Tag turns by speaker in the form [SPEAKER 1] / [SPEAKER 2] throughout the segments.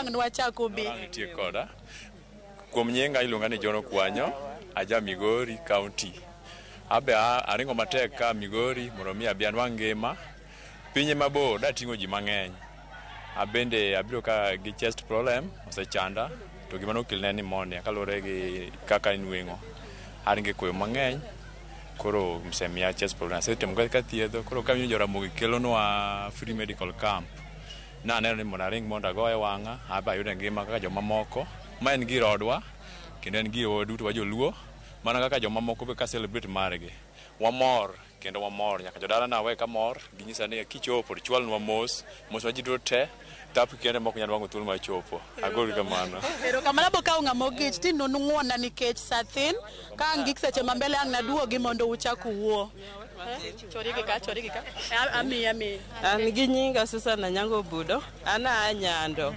[SPEAKER 1] Ang' nwachak ubi.
[SPEAKER 2] Nitie koda. Kuom nyinga iluonga ni John Okwanyo, aja Migori County. Abe aringo matek ka Migori mondo mi abi anwang' ngima. Pinye mabor dating'o ji mang'eny. Abende abiro ka gi chest problem osechanda to gima nokelna en pneumonia kaluwore gi kaka inweng'o. An gi koyo mang'eny koro osemiya chest problem. Asetemo kaka thiedho koro kawinjo jo Ramogi kelonwa free medical camp. Naneno ni mondo aring mondo agoye wang'a abe ayude ngima kaka jomamoko. Ma en gir odwa kendo en girwa duto wa joluo mana kaka jomamoko be ka celebrate margi. Wamor kendo wamor nyaka jodala nawe kamor ginyisa ni kichopo to chwalnwa mos mos ma ji duto te tap kende mok nyal nwang'o thuolo mar chopo. Agori kamano.
[SPEAKER 1] Erokamano abo kawo ng'ama ogich ti nung'wona nikech sa thin ka ang' gik seche ma mbele ang' naduogi mondo uchak uwuo. Chori gi ka, chori gi ka. Amiyi, amiyi.
[SPEAKER 3] An gi nyinga Susan Anyango Budo, an aa Nyando.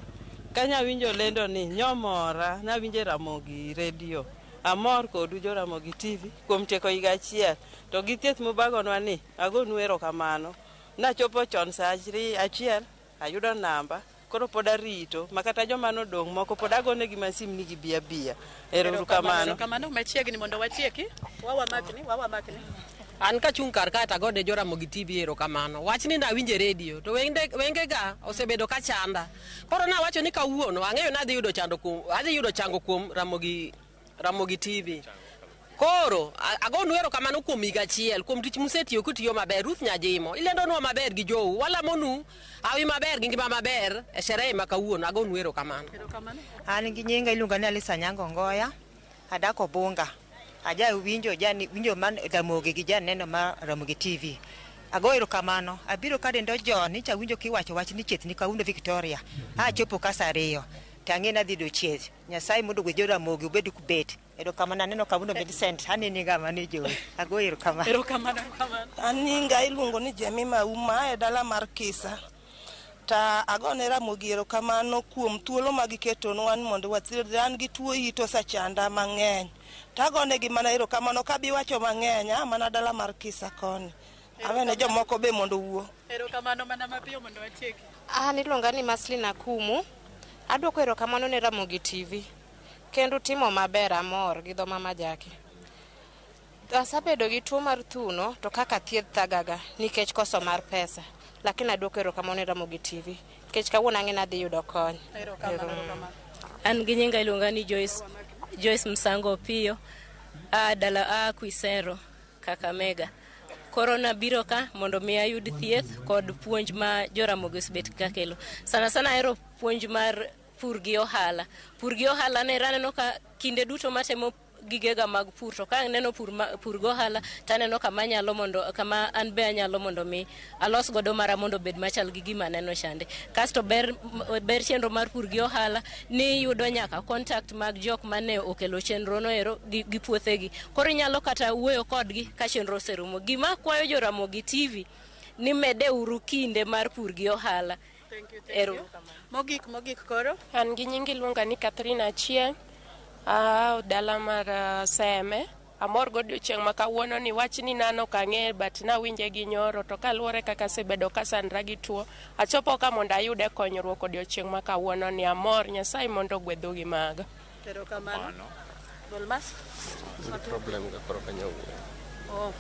[SPEAKER 3] Kanyawinjo lendo ni nyomora, nawinjo e Ramogi Radio. Amor kodu jo Ramogi TV kuom tieko higa achiel. To gi thieth mubagonwa ni, agonu erokamano. Nachopo chon sa 1, ayudo namba, koro pod arito, makata joma nodong' moko pod agonegi masim ni gibi abiya. Ero uru kamano.
[SPEAKER 1] Erokamano, machiegni mondo watieki. Wawa makni, wawa makni.
[SPEAKER 4] An kachung' kar kae to agone jo Ramogi TV erokamano. Wachni nawinjo e redio to wengega osebedo ka chanda. Koro nawacho ni kawuono ang'eyo ni adhi yudo chando kuom adhi yudo chango kuom Ramogi TV. Koro agonu erokamano kuom higa achiel kuom tich musetiyo kutiyo maber. Ruth Nyajimo, ilendonwa maber gi jou. Walamonu hawi maber gi ngima maber e sherehe ma kawuono. Agonu erokamano.
[SPEAKER 5] An gi nyinga iluonga ni Alisa Nyango Ngoya, adak Obunga. Aja winjo jani winjo man Ramogi gi janeno mar Ramogi TV. Ago erokamano, abiro ka denda ojony nyicha awinjo kiwacho wach ni chieth ni kawuono Victoria. Achopo ka sa 2 to ang'e ni adhi yudo chieth. Nyasaye mondo ogwedh jo Ramogi ubed kubet. Erokamano aneno kawuono Millicent, aneni ga mane jowi. Ago erokamano.
[SPEAKER 1] Erokamano, erokamano.
[SPEAKER 6] An nyinga iluongo ni Jemima Auma ae dala mar Kisa. Ta agone Ramogi erokamano kuom thuolo ma giketonwa ni mondo wathiedhre. An gi tuo it osechanda mang'eny. Tagonegi mana erokamano kabi wacho mang'eny, a mana dala mar Kisa koni. Awene jomoko be mondo owuo.
[SPEAKER 1] Erokamano mana mapiyo mondo watieki.
[SPEAKER 7] An iluonga ni Maslin Akumu. Adwoko erokamano ne Ramogi TV. Kendo timo maber amor gi dho mama Jackie. Asebedo gi tuo mar thuno to kaka thiedh thagaga nikech koso mar pesa. Lakini adwoko erokamano ne Ramogi TV. Nikech kawuono ang'e ni adhi yudo kony.
[SPEAKER 1] Erokamano, erokamano.
[SPEAKER 8] An gi nyinga iluonga ni Joyce Msango Opiyo, a dala a Kuisero, Kakamega. Koro nabiro ka mondo mi ayud thieth kod puonj ma Joramogi osebet ka kelo. Sana sana ahero puonj mar pur gi ohala. Pur gi ohala ne aneno ka kinde duto matemo gigega mag pur to ka aneno pur gi ohala to aneno kama anyalo mondo kama an be anyalo mondo mi alos godo mara mondo obed machal gi gima aneno chande. Kasto ber chenro mar pur gi ohala ni iyudo nyaka contact mag jok mane okelo chenro no ero gi puothegi. Koro inyalo kata wuoyo kodgi ka chenro oserumo. Gima akwayo jo Ramogi TV ni mede uru kinde mar pur gi ohala.
[SPEAKER 1] Thank you, thank you. Mogik, mogik koro.
[SPEAKER 9] An gi nying iluonga ni Catherine Achieng', aa dala mar Seme. Amor godiochieng' ma kawuono ni wach ni nano ok ang'e but nawinje gi nyoro to kaluwore kaka asebedo kasandra gi tuo, achopo ka mondo ayude konyruok odiochieng' ma kawuono ni amor. Nyasaye mondo ogwedhu gi maga.
[SPEAKER 1] Erokamano. Gol mask.
[SPEAKER 10] Problem ga koro kanyo wuoyo.
[SPEAKER 1] Oh.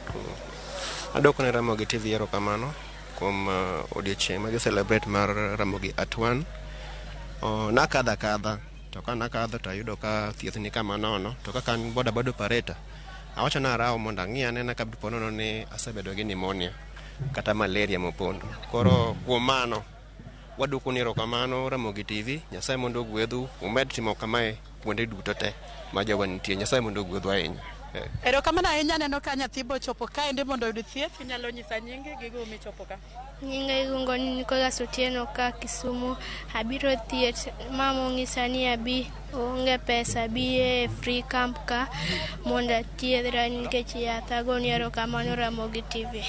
[SPEAKER 10] Adwoko ne Ramogi TV erokamano kuom odiochieng' ma gi celebrate mar Ramogi at one. Nakadho akadha to ka nakadho to ayudo ka thieth ni kama nono to kaka an boda boda operator awacho ni arawo mondo ang'i anena ka dipo nono ni asebedo gi pneumonia kata malaria mopondo. Koro kuom mano wadwoko ni erokamano Ramogi TV, Nyasaye mondo ogwedhu umed timo kamae kuonde duto te ma jowa nitie. Nyasaye mondo ogwedhu ahinya.
[SPEAKER 1] Erokamano ahinya aneno ka nyathi bochopo kaendi mondo oyud thieth. Inyalo nyisa nyingi gi gima ichopo ka.
[SPEAKER 11] Nyinga iluongo ni Nicholas Otieno ka Kisumu. Abiro thieth, mama onyisa ni abi onge pesa abi e free camp ka mondo athiedhra nikech yath. Agoni erokamano Ramogi TV.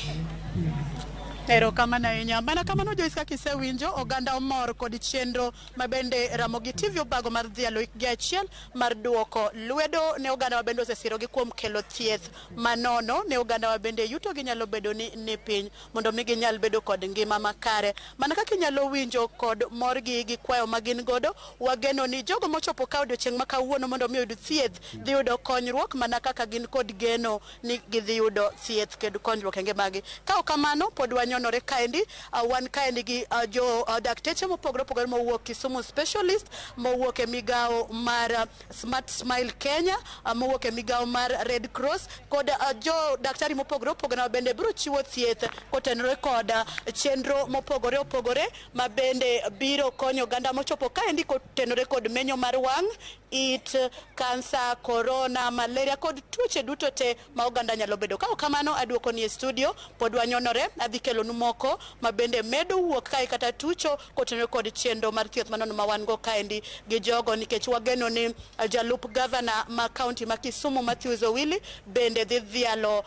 [SPEAKER 1] Erokamano ahinya. Mana kamano Joyce, kaka isewinjo, oganda omor kod chenro ma bende Ramogi TV obago mar dhialo hikgi achiel mar duoko lwedo ne oganda ma bende osesirogi kuom kelo thieth manono ne oganda ma bende yuto gi nyalo bedo ni ni piny mondo mi ginyal bedo kod ngima makare. Mana kaka inyalo winjo kod morgi gi kwayo ma gin godo, wageno ni jogo mochopo ka odiochieng' ma kawuono mondo mi oyud thieth dhi yudo konyruok mana kaka gin kod geno ni gidhi yudo thieth kendo konyruok e ngimagi. Ka ok kamano, pod wanyonore kaendi, wan kaendi gi jo dakteche mopogore opogore mowuok Kisumu Specialist, mowuok e migawo mar Smart Smile Kenya, mowuok e migawo mar Red Cross, kod jo daktari mopogore opogore ma bende biro chiwo thieth kotenore kod chenro mopogore opogore ma bende biro konyo oganda mochopo kaendi kotenore kod menyo mar wang', it, kansa, korona, malaria kod tuoche duto te ma oganda nyalo bedo. Ka ok kamano, aduoko ni e studio, pod wanyonore, adhi kelonu moko ma bende medo wuok kae kata tucho kotenore kod chenro mar thieth manono ma wan go kaendi gi jogo, nikech wageno ni jalup gavana ma kaunti ma Kisumu Matthews Owili bende dhi dhialo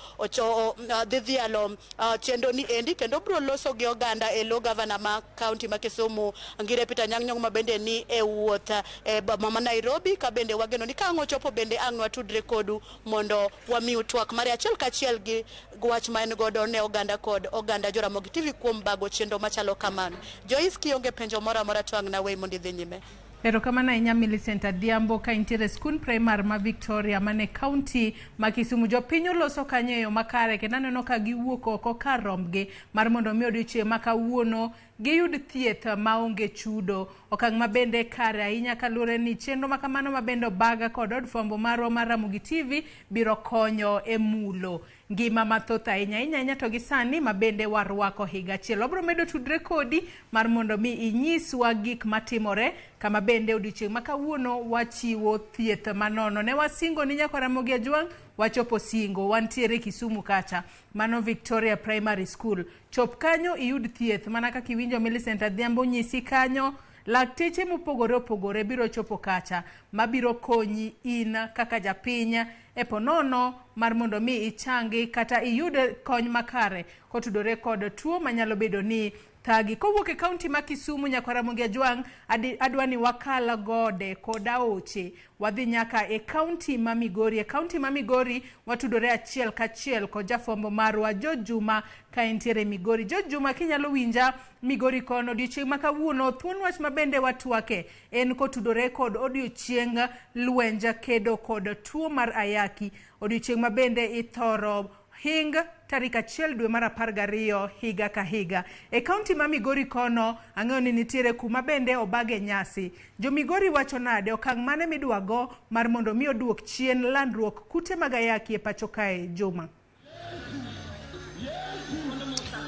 [SPEAKER 1] dhi dhialo chenro ni endi kendo biro loso gi oganda e lo gavana ma kaunti ma Kisumu Ngire Peter Anyang' Nyong'o ma bende ni e wuoth e boma ma Nairobi, ka bende wageno ni ka ang' ochopo bende ang' watudre kodu mondo wamiu twak mare achiel kachiel gi wach ma en godo ne oganda kod oganda Joramogi TV kuom bago chenro machalo kamano. Joyce, kionge penjo moro amora to ang' naweyi mondo idhi nyime.
[SPEAKER 12] Erokamano ahinya Millicent Adhiambo ka intiere skund primar ma Victoria mane kaunti ma Kisumu. Jopiny oloso kanyo e yo makare kendo aneno ka giwuok oko kar rombgi mar mondo mi odiochieng' ma kawuono giyud thieth maonge chudo. Okang' ma bende kare ahinya kaluwore ni chenro ma kamano ma bende obaga kod od fwambo marwa mar Ramogi TV biro konyo e mulo ngima mathoth ahinya ahinya ahinya to gi sani ma bende warwako higa achiel. Wabiro medo tudre kodi mar mondo mi inyiswa gik matimore kama bende odiochieng' ma kawuono wachiwo thieth manono. Ne wasingo ni nyakwa Ramogi Ajwang' wachopo singo, wantiere Kisumu kacha, mano Victoria Primary School. Chop kanyo iyud thieth mana kaka iwinjo Millicent Adhiambo nyisi kanyo. Lakteche mopogore opogore biro chopo kacha mabiro konyi in kaka japiny e ponono mar mondo mi ichangi kata iyud kony makare kotudore kod tuo manyalo bedo ni thagi. Kowuok e kaunti ma Kisumu nyakwa Ramogi Ajwang' adwa ni wakal gode kod aoche wadhi nyaka e kaunti ma Migori. E kaunti ma Migori watudore achiel kachiel kod jafwambo marwa George Juma ka entiere Migori. George Juma, kinyalo winja Migori kono, odiochieng' ma kawuono thuon wach ma bende watwake en kotudore kod odiochieng' lwenj kedo kod tuo mar ayaki, odiochieng' ma bende ithoro hing tarik 1 dwe mar 12 higa ka higa. E kaunti ma Migori kono ang'eyo ni nitiere kuma bende obage nyasi. Jo Migori wacho nade okang' mane midwago mar mondo mi oduok chien landruok kute mag ayaki e pacho kae, Juma?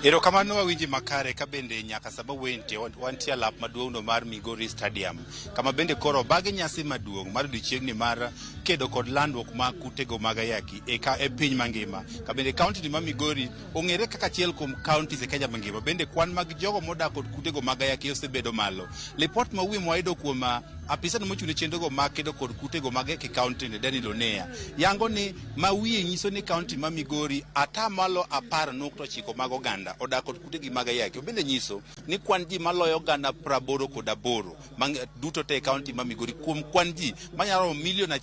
[SPEAKER 13] Erokamano wawinji makare ka bende nyaka sababu wentie wantie lap maduong' no mar Migori Stadium kama bende koro obagi nyasi maduong' mar odiochieng'ni mar kedo kod landruok mag kutego mag ayaki e piny mangima. Ka bende kaunti ni ma Migori ong'ere kaka achiel kuom counties e Kenya mangima. Bende kwan mag jogo modak kod kutego mag ayaki osebedo malo. Lipot ma wiye mwayudo kuom apisa no mochung' ne chenrogo mag kedo kod kutego mag ayaki e kaunti ni Daniel Onea yango ni ma wiye nyiso ni kaunti ma Migori 10.9% mag oganda odak kod kutegi mag ayaki. Bende nyiso ni kwan ji maloyo 88,000 duto te e kaunti ma Migori kuom kwan ji manyalo romo 1.16 million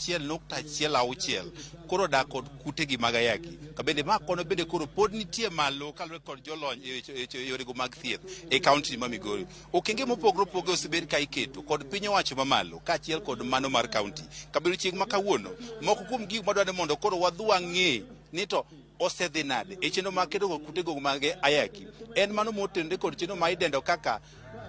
[SPEAKER 13] koro odak kod kutegi mag ayaki. Ka bende ma kono bende koro pod nitie malo kaluwore kod jolony e yorego mag thieth e kaunti ma Migori. Okenge mopogore opogore osebed ka iketo kod piny owacho mamalo kaachiel kod mano mar kaunti. Ka bende chieng' ma kawuono moko kuom gik madwaro mondo koro wadhi wang'e ni to osedhi nade e chenro mag kedo kod kutego mag ayaki en mano motenore kod chenro ma idendo kaka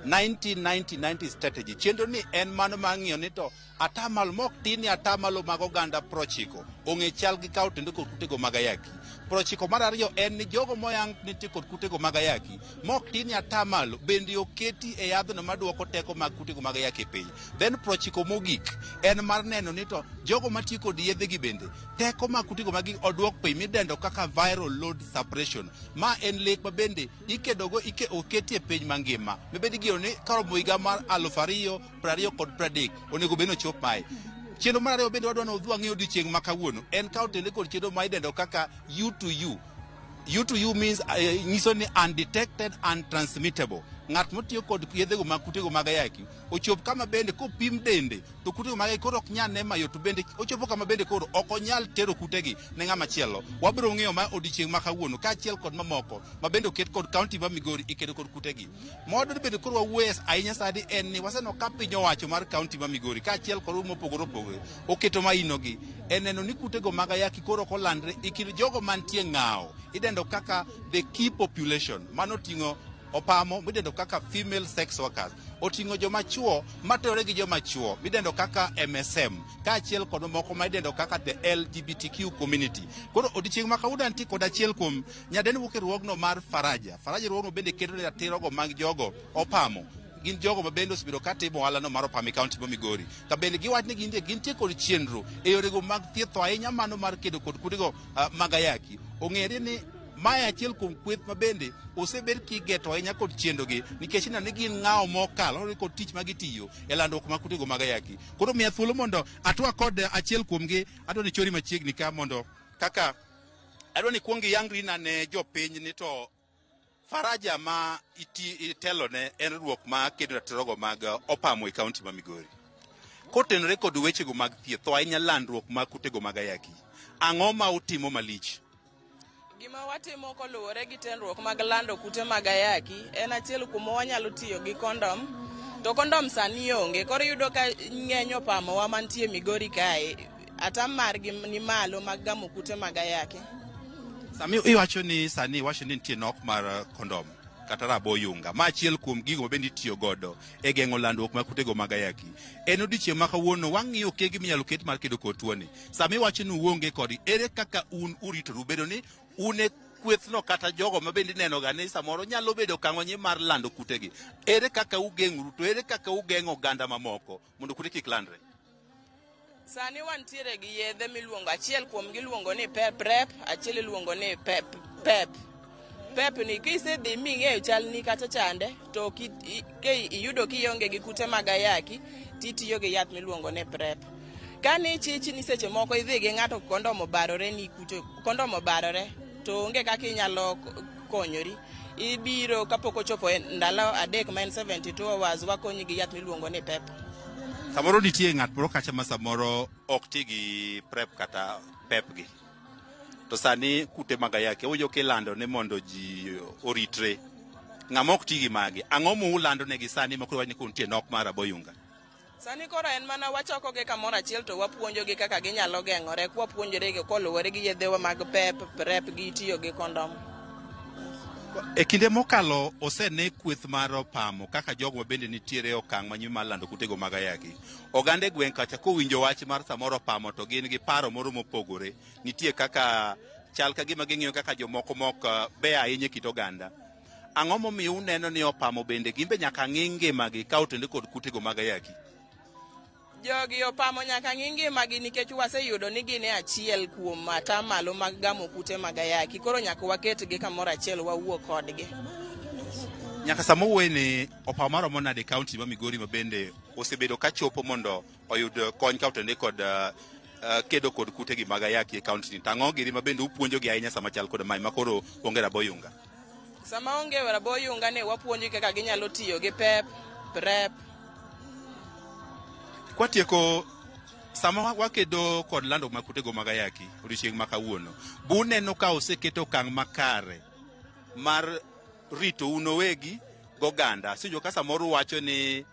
[SPEAKER 13] 1990-90 strategy. Chenro ni en mano mar ng'iyo ni to atamalo mok tin ni atamalo mag oganda 90 ong'e chal gi kawo tendo kod kutego mag ayaki. 90 mar ariyo en ni jogo moyang nitie kod kutego mag ayaki mok tin ni atamalo bende oketi e yadhno maduoko teko mag kutego mag ayaki e piny. Then 90 mogik en mar neno ni to jogo matiyo kod yedhegi bende teko mag kutego mag oduok piny midendo kaka viral load suppression. Ma en lek ma bende ikedogo oketi e piny mangima mibed igeno ni karomo higa mar 2020 kod 30 onego bed ni ochop mae. Chenro mar ariyo bende wadwa ni wadhi wang'e odiochieng' ma kawuono en ka otende kod chenro ma idendo kaka U to U. U to U means nyiso ni undetected untransmittable. Ng'at motiyo kod yedhego mag kutego mag ayaki ochop kama bende kopim dende to kutego mag ayaki koro ok nyal ne mayot, to bende ochopo kama bende koro ok onyal tero kutegi ne ng'ama chielo. Wabiro ng'iyo ma odiochieng' ma kawuono kaachiel kod mamoko ma bende oket kod kaunti ma Migori ikedo kod kutegi. Mwadwaro bende koro wawuoye ahinya sani en ni waseneno ka piny owacho mar kaunti ma Migori kaachiel kod mopogore opogore oketo mainogi e neno ni kutego mag ayaki koro ok olandre e kind jogo mantie ng'awo idendo kaka the key population. Mano oting'o opamo midendo kaka female sex workers, oting'o joma chuo materore gi joma chuo midendo kaka MSM, kaachiel kod mamoko ma idendo kaka the LGBTQ community. Koro odiochieng' ma kawuono antie kod achiel kuom nyadendi wuok e riwruogno mar Faraja. Faraja riwruogno bende keto ne ratirogo mag jogo opamo. Gin jogo ma bende osebedo ka timo ohalano mar opamo e kaunti ma Migori. Ka bende giwacho ni gintie kod chenro e yorego mag thieth, to ahinya mano mar kedo kod kutego mag ayaki. Ong'ere ni mae achiel kuom kweth ma bende osebed kigeto ahinya kod chenrogi, nikech ineno ni gin ng'awo mokalo kod tich ma gitiyo e landruok mag kutego mag ayaki. Koro miya thuolo mondo atwa kod achiel kuomgi. Adwa ni chori machiegni ka mondo kaka adwa ni kuong iyangri na ne jopiny ni to Faraja ma itelone en riwruok ma kedo ratirogo mag opamo e kaunti ma Migori. Kotenore kod wechego mag thieth to ahinya landruok mag kutego mag ayaki, ang'o ma utimo malich?
[SPEAKER 3] Gima watimo koluwore gi tenruok mag lando kute mag ayaki en achiel kuom wanyalo tiyo gi kondom, to kondom sani onge. Koro iyudo ka ng'eny opamowa mantie Migori kae, atam margi ni malo mag gamo kute mag ayaki.
[SPEAKER 13] Sami iwacho ni sani iwacho ni nitie nok mar kondom kata rabo oyunga, ma achiel kuom gigo ma bende itiyo godo e geng'o landruok mag kutego mag ayaki. En odiochieng' ma kawuono wang'iyo okenge minyalo ket mar kedo kod tuoni. Sami iwacho ni uonge kodgi, ere kaka un uritoru bedo ni un e kwethno kata jogo ma bende ineno ga ni samoro nyalo bedo okang' manyien mar lando kutegi? Ere kaka ugeng'oru to ere kaka ugeng'o oganda mamoko mondo kute kik landre?
[SPEAKER 3] Sani wantiere gi yedhe miluongo, achiel kuom gi iluongo ni PrEP, achiel iluongo ni PEP. PEP. PEP ni kisedhi ming'eyo chalni kata chande, to iyudo kionge gi kute mag ayaki, titiyo gi yath miluongo ni PrEP. Kani chich ni seche moko idhi gi ng'ato kondom obarore ni kute, kondom obarore, to onge kaka inyalo konyori. Ibiro kapok ochopo ndalo 3 ma en 72 hours, wakonyi gi yath miluongo ni PEP.
[SPEAKER 13] Samoro nitie ng'at moro kacha ma samoro ok ti gi PrEP kata PEP gi. To sani kute mag ayaki awinjo kilando ni mondo ji oritre. Ng'ama ok ti gi magi, ang'o muulando negi sani ma koro wach ni koro nitie nok mar aboyunga?
[SPEAKER 3] Sani koro en mana wachokogi kamoro achiel to wapuonjogi kaka ginyalo geng'ore, kwapuonjore koluwore gi yedhewa mag PEP, PrEP gi tiyo gi kondom.
[SPEAKER 13] E kinde mokalo osene kweth mar opamo kaka jogo ma bende nitiere e okang' manyime mar lando kutego mag ayaki. Oganda e gweng' kacha kowinjo wach mar samoro opamo to gin gi paro moro mopogore. Nitie kaka chal ka gima ging'iyo kaka jomoko mok beyo ahinya e kit oganda. Ang'o momiyo uneno ni opamo bende gin be nyaka ng'i ngimagi ka otenore kod kutego mag ayaki?
[SPEAKER 3] Jogi opamo nyaka ng'i ngimagi nikech waseyudo ni gin e achiel kuom atamalo mag gamo kute mag ayaki. Koro nyaka waketgi kamoro achiel wawuo kodgi.
[SPEAKER 13] Nyaka sama owuoye ni opamo maromo nade e kaunti ma Migori ma bende osebedo ka chopo mondo oyud kony ka otenore kod kedo kod kutegi mag ayaki e kaunti ni. To ang'o giri ma bende upuonjogi ahinya sama chal kod mae ma koro onge raboyunga?
[SPEAKER 3] Sama onge raboyunga ni wapuonjogi kaka ginyalo tiyo gi PEP, PrEP.
[SPEAKER 13] Kwatieko, sama wakedo kod landruok mag kutego mag ayaki odiochieng' ma kawuono, buneno ka oseketo okang' makare mar rito un owegi goganda. Asewinjo ka samoro uwacho ni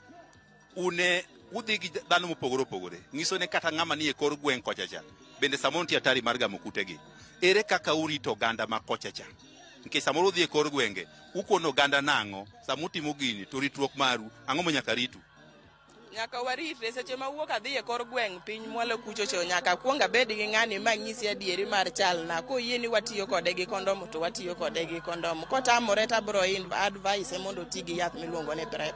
[SPEAKER 13] une udhi gi dhano mopogore opogore, nyiso ni kata ng'ama nie kor gweng' kocha cha bende samoro nitie hatari mar gamo kutegi. Ere kaka urito oganda ma kocha cha? Nikech samoro udhi e kor gwenge, ukono oganda nang'o sama utimo gini, to ritruok maru ang'o ma nyaka ritu?
[SPEAKER 3] Nyaka waritre seche ma wuok adhi e kor gweng' piny mwalo kucho cho, nyaka akuong abed gi ng'ani manyisi adieri mar chalna. Koyie ni watiyo kode gi kondom to watiyo kode gi kondom. Kotamore to abiro advise mondo oti gi yath miluongo ni PrEP.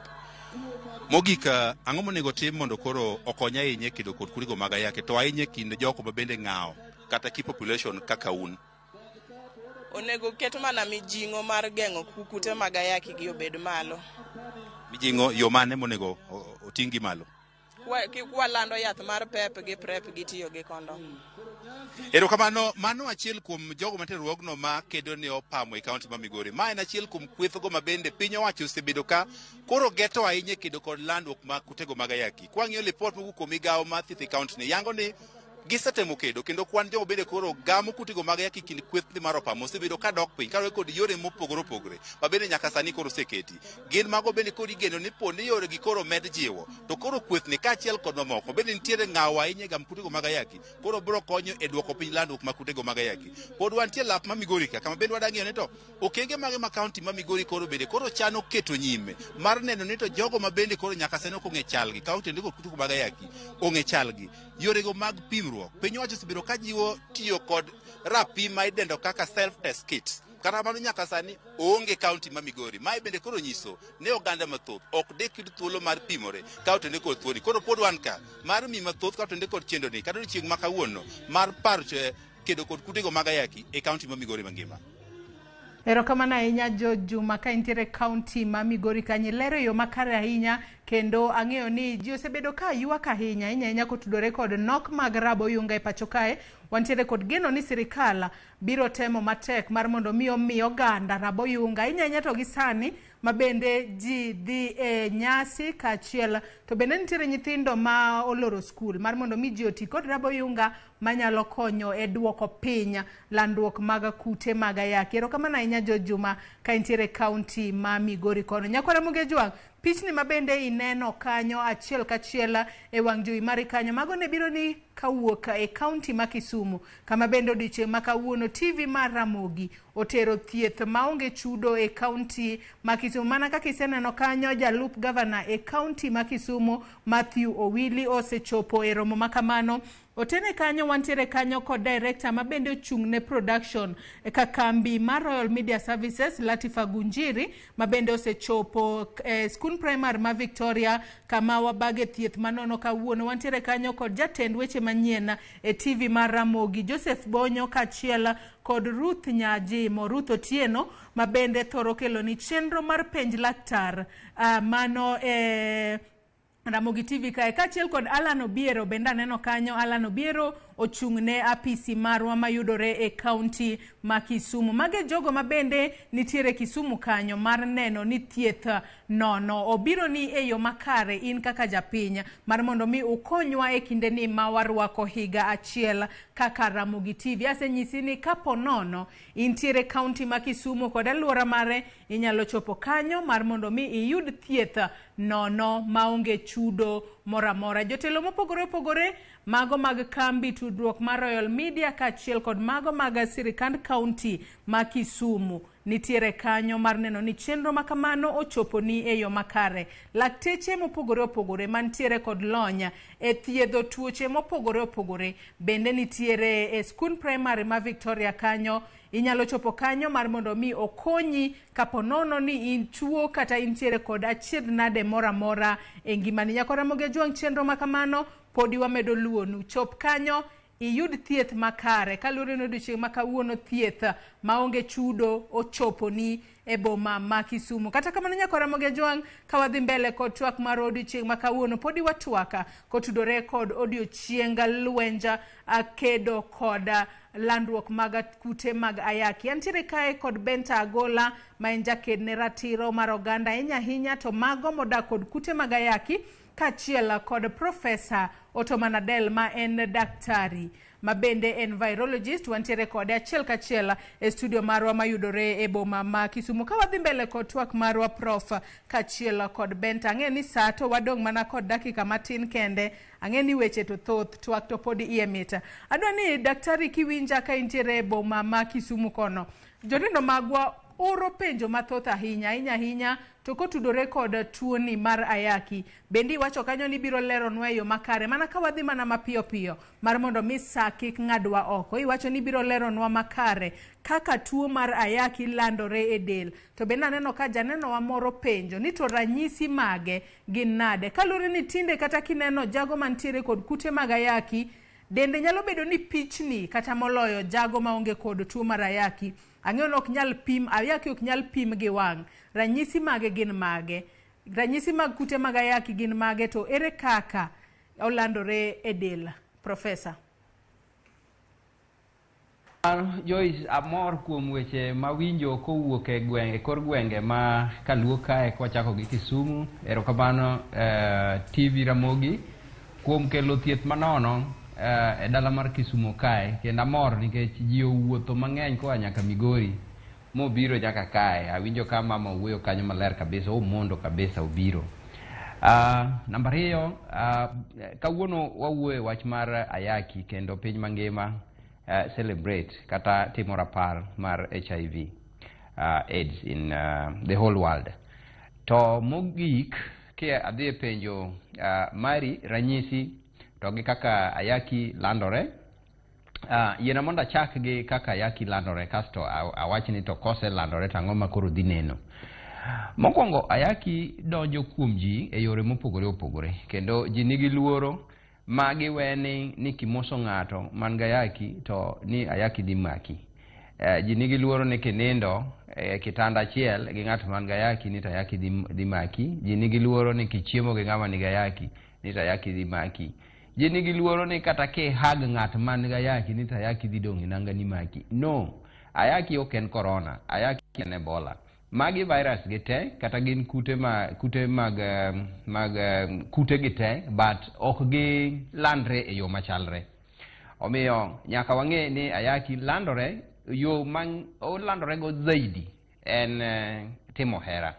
[SPEAKER 13] Mogik, ang'o monego tim mondo koro okony ahinya e kedo kod kutego mag ayaki, to ahinya e kind jogo ma bende ng'awo kata key population kaka un?
[SPEAKER 3] Onego ket mana mijing'o mar geng'o kute mag ayaki gi obed malo.
[SPEAKER 13] Mijing'o yo mane monego oting' gi malo?
[SPEAKER 3] Kwalando yath mar PEP gi PrEP gi tiyo gi kondom.
[SPEAKER 13] Erokamano, mano achiel kuom jogo mantie e riwruogno ma kedo ne opamo e kaunti ma Migori. Ma en achiel kuom kwethgo ma bende piny owacho osebedo ka koro geto ahinya e kedo kod landruok mag kutego mag ayaki. Kwang'iyo lipot mowuok kuom migawo mar thieth e kaunti ni, yango ni gisetemo kedo kendo kwan jogo bende koro gamo kutego mag ayaki kind kweth mar opamo osebedo ka dok piny kaluwore kod yore mopogore opogore ma bende nyaka sani koro oseketi. Gin mago bende koro igeno ni po ni yore gi koro med jiwo to koro kwethni kaachiel kod mamoko bende nitiere ng'awo ahinya e gamo kutego mag ayaki koro biro konyo e duoko piny landruok mag kutego mag ayaki. Pod wantie lap ma Migori ka kama bende wadwa ng'iyo ni to okenge mage ma kaunti ma Migori koro bende koro chano keto nyime mar neno ni to jogo ma bende koro nyaka sani ok ong'e chalgi kaunti ndiko kutego mag ayaki ong'e chalgi. Yorego mag pimruok piny owacho osebedo ka jiwo tiyo kod rapim ma idendo kaka self test kits. Kata kamano nyaka sani oonge kaunti ma Migori. Mae bende koro nyiso ni oganda mathoth ok dek yud thuolo mar pimore ka otende kod thuoni. Koro pod wan ka mar mi mathoth ka otende kod chenro ni kata odiochieng' ma kawuono mar paro kedo kod kutego mag ayaki e kaunti ma Migori mangima.
[SPEAKER 12] Erokamano ahinya George Juma ka intiere kaunti ma Migori kanyo ilero e yo makare ahinya kendo ang'eyo ni ji osebedo ka ywak ahinya ahinya ahinya kotudore kod nok mag rabo oyunga e pacho kae. Wantiere kod geno ni sirikal biro temo matek mar mondo mi omi oganda rabo oyunga ahinya ahinya to gi sani ma bende ji dhi e nyasi kaachiel to bende nitiere nyithindo ma oloro skul mar mondo mi ji oti kod rabo oyunga manyalo konyo e duoko piny landruok mag kute mag ayaki. Erokamano ahinya George Juma ka intiere kaunti ma Migori kono. Nyakwara Ramogi Ajwang', pichni ma bende ineno kanyo achiel kachiel e wang' jowi mari kanyo, mago ne biro ni kawuok e kaunti ma Kisumu, kama bende odiochieng' ma kawuono TV mar Ramogi otero thieth maonge chudo e kaunti ma Kisumu. Mana kaka iseneno kanyo, jalup gavana e kaunti ma Kisumu Matthew Owili osechopo e romo ma kamano. Otene kanyo wantiere kanyo kod director ma bende ochung' ne production ka kambi mar Royal Media Services Latifa Gunjiri ma bende osechopo e skund primary ma Victoria kama wabage thieth manono kawuono. Wantiere kanyo kod jatend weche manyien e TV mar Ramogi Joseph Bonyo kaachiel kod Ruth Nyajimo, Ruth Otieno ma bende thoro kelo ni chenro mar penj laktar mano e Ramogi TV kae kaachiel kod Alan Obiero bende aneno kanyo. Alan Obiero ochung' ne apisi marwa mayudore e kaunti ma Kisumu. Mage jogo ma bende nitiere Kisumu kanyo mar neno ni thieth nono obiro ni e yo makare in kaka japiny mar mondo mi ukonywa e kinde ni ma warwako higa achiel kaka Ramogi TV. Asenyisi ni kapo nono intiere kaunti ma Kisumu kod alwora mare, inyalo chopo kanyo mar mondo mi iyud thieth nono maonge chudo moro amora. Jotelo mopogore opogore mago mag kambi tudruok mar Royal Media kaachiel kod mago mag sirikand kaunti ma Kisumu nitiere kanyo mar neno ni chenro ma kamano ochopo ni e yo makare. Lakteche mopogore opogore mantiere kod lony e thiedho tuoche mopogore opogore bende nitiere e skund primary ma Victoria kanyo. Inyalo chopo kanyo mar mondo mi okonyi kapo nono ni in tuo kata intiere kod achiedh nade moro amora e ngimani. Nyakwa Ramogi Ajwang', chenro ma kamano podi wamedo luonu. Chop kanyo iyud thieth makare kaluwore ni odiochieng' ma kawuono thieth maonge chudo ochoponi e boma ma Kisumu. Kata kamano nyakwa Ramogi Ajwang', ka wadhi mbele kod twak mar odiochieng' ma kawuono, podi watwaka kotudore kod odiochieng lwenj kedo kod landruok mag kute mag ayaki. Antiere kae kod Benta Agola ma en jaked ne ratiro mar oganda ahinya ahinya to mago modak kod kute mag ayaki, kaachiel kod Profesa Ottoman Adel ma en daktari ma bende en virologist. Wantiere kode achiel kachiel e studio marwa mayudore e boma ma Kisumu. Ka wadhi mbele kod twak marwa, Prof kaachiel kod Benta, ang'e ni sa to wadong' mana kod dakika matin kende. Ang'e ni weche to thoth, twak to pod iye mit. Adwa ni daktari kiwinja ka intiere e boma ma Kisumu kono, joneno magwa oro penjo mathoth ahinya ahinya ahinya to kotudore kod tuoni mar ayaki. Bende iwacho kanyo ni ibiro leronwa e yo makare mana ka wadhi mana mapiyo piyo mar mondo mi sa kik ng'adwa oko. Iwacho ni ibiro leronwa makare kaka tuo mar ayaki landore e del. To bende aneno ka janenowa moro penjo ni to ranyisi mage gin nade? Kaluwore ni tinde kata kineno jago mantiere kod kute mag ayaki, dende nyalo bedo ni pichni kata moloyo jago maonge kod tuo mar ayaki. Ang'eyo ni ok nyal pim, ayaki ok nyal pim gi wang'. Ranyisi mage gin mage? Ranyisi mag kute mag ayaki gin mage to ere kaka olandore e del. Profesa.
[SPEAKER 14] Joyce, amor kuom weche mawinjo kowuok e gwenge, kor gwenge ma kaluo kae kwachako gi Kisumu. Erokamano TV Ramogi kuom kelo thieth manono e dala mar Kisumu kae, kendo amor nikech ji owuotho mang'eny koa nyaka Migori mobiro nyaka kae. Awinjo ka mama owuoyo kanyo maler kabisa, omondo kabisa obiro. Namba ariyo, kawuono wawuoyo e wach mar ayaki kendo piny mangima celebrate kata timo rapar mar HIV AIDS in the whole world. To mogik, ki adhi e penjo mari ranyisi to gi kaka ayaki landore, yiena mondo achak gi kaka ayaki landore, kasto awach ni to koselandore to ang'o ma koro dhi neno. Mokwongo, ayaki donjo kuom ji e yore mopogore opogore, kendo ji nigi luoro ma giwe ni kimoso ng'ato man gi ayaki to ni ayaki dhi maki. Ji nigi luoro ni kinindo e kitanda achiel gi ng'at man gi ayaki ni to ayaki dhi maki. Ji nigi luoro ni kichiemo gi ng'ama nigi ayaki ni to ayaki dhi maki. Ji nigi luoro ni kata kihag ng'at man gi ayaki ni to ayaki dhi dong' e nangani maki. No, ayaki ok en corona, ayaki en Ebola. Magi virus gi te, kata gin kute ma kute mag mag kute gi te, but ok gi landre e yo machalre. Omiyo nyaka wang'e ni ayaki landore, yo ma olandore go zaidi en timo hera.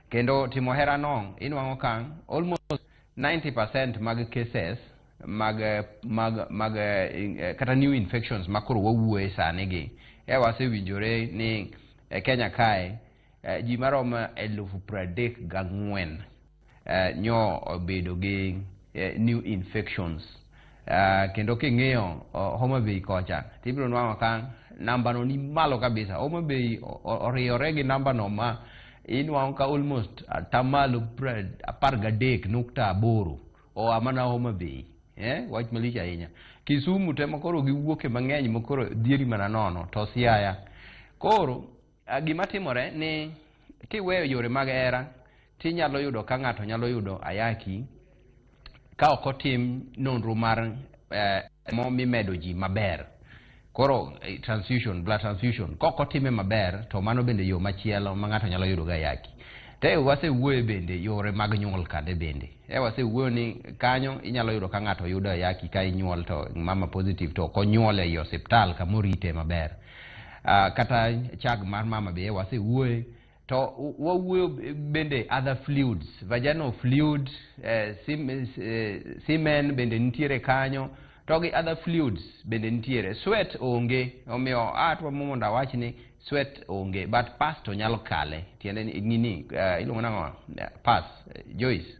[SPEAKER 14] Kendo timo hera no inwang'o ka almost 90% mag cases mag kata new infections ma koro wawuoye sani gi e wasewinjore ni e Kenya kae ji maromo 34,000 nyo obedo gi new infections. Kendo king'iyo Homa Bay kocha tibiro nwang'o ka namba no ni malo kabisa. Homa Bay oriyore gi namba no ma inwang'o ka almost atamalo 13.8 oa mana Homa Bay. Wach malich ahinya. Kisumu temo koro giwuoke mang'eny makoro dhieri mana nono to Siaya. Koro gima timore ni kiweyo yore mag hera tinyalo yudo ka ng'ato nyalo yudo ayaki ka ok otim nonro mar mo mimedo ji maber. Koro transfusion, blood transfusion, kok otime maber to mano bende yo machielo ma ng'ato nyalo yudo go ayaki. Te wasewuoyo bende yore mag nyuol kande bende. Wasewuoyo ni kanyo inyalo yudo ka ng'ato yudo ayaki ka inyuol to mama positive to ok onyuole ei osiptal kamorite maber. Kata chag mar mama be wasewuoye. To wawuoyo bende other fluids, vaginal fluid, semen bende nitiere kanyo, to gi other fluids bende nitiere. Sweat onge, omiyo atwa mondo awach ni sweat onge, but pus to nyalo kale. Tiende ni nini, iluongo nang'o? Pus, Joyce.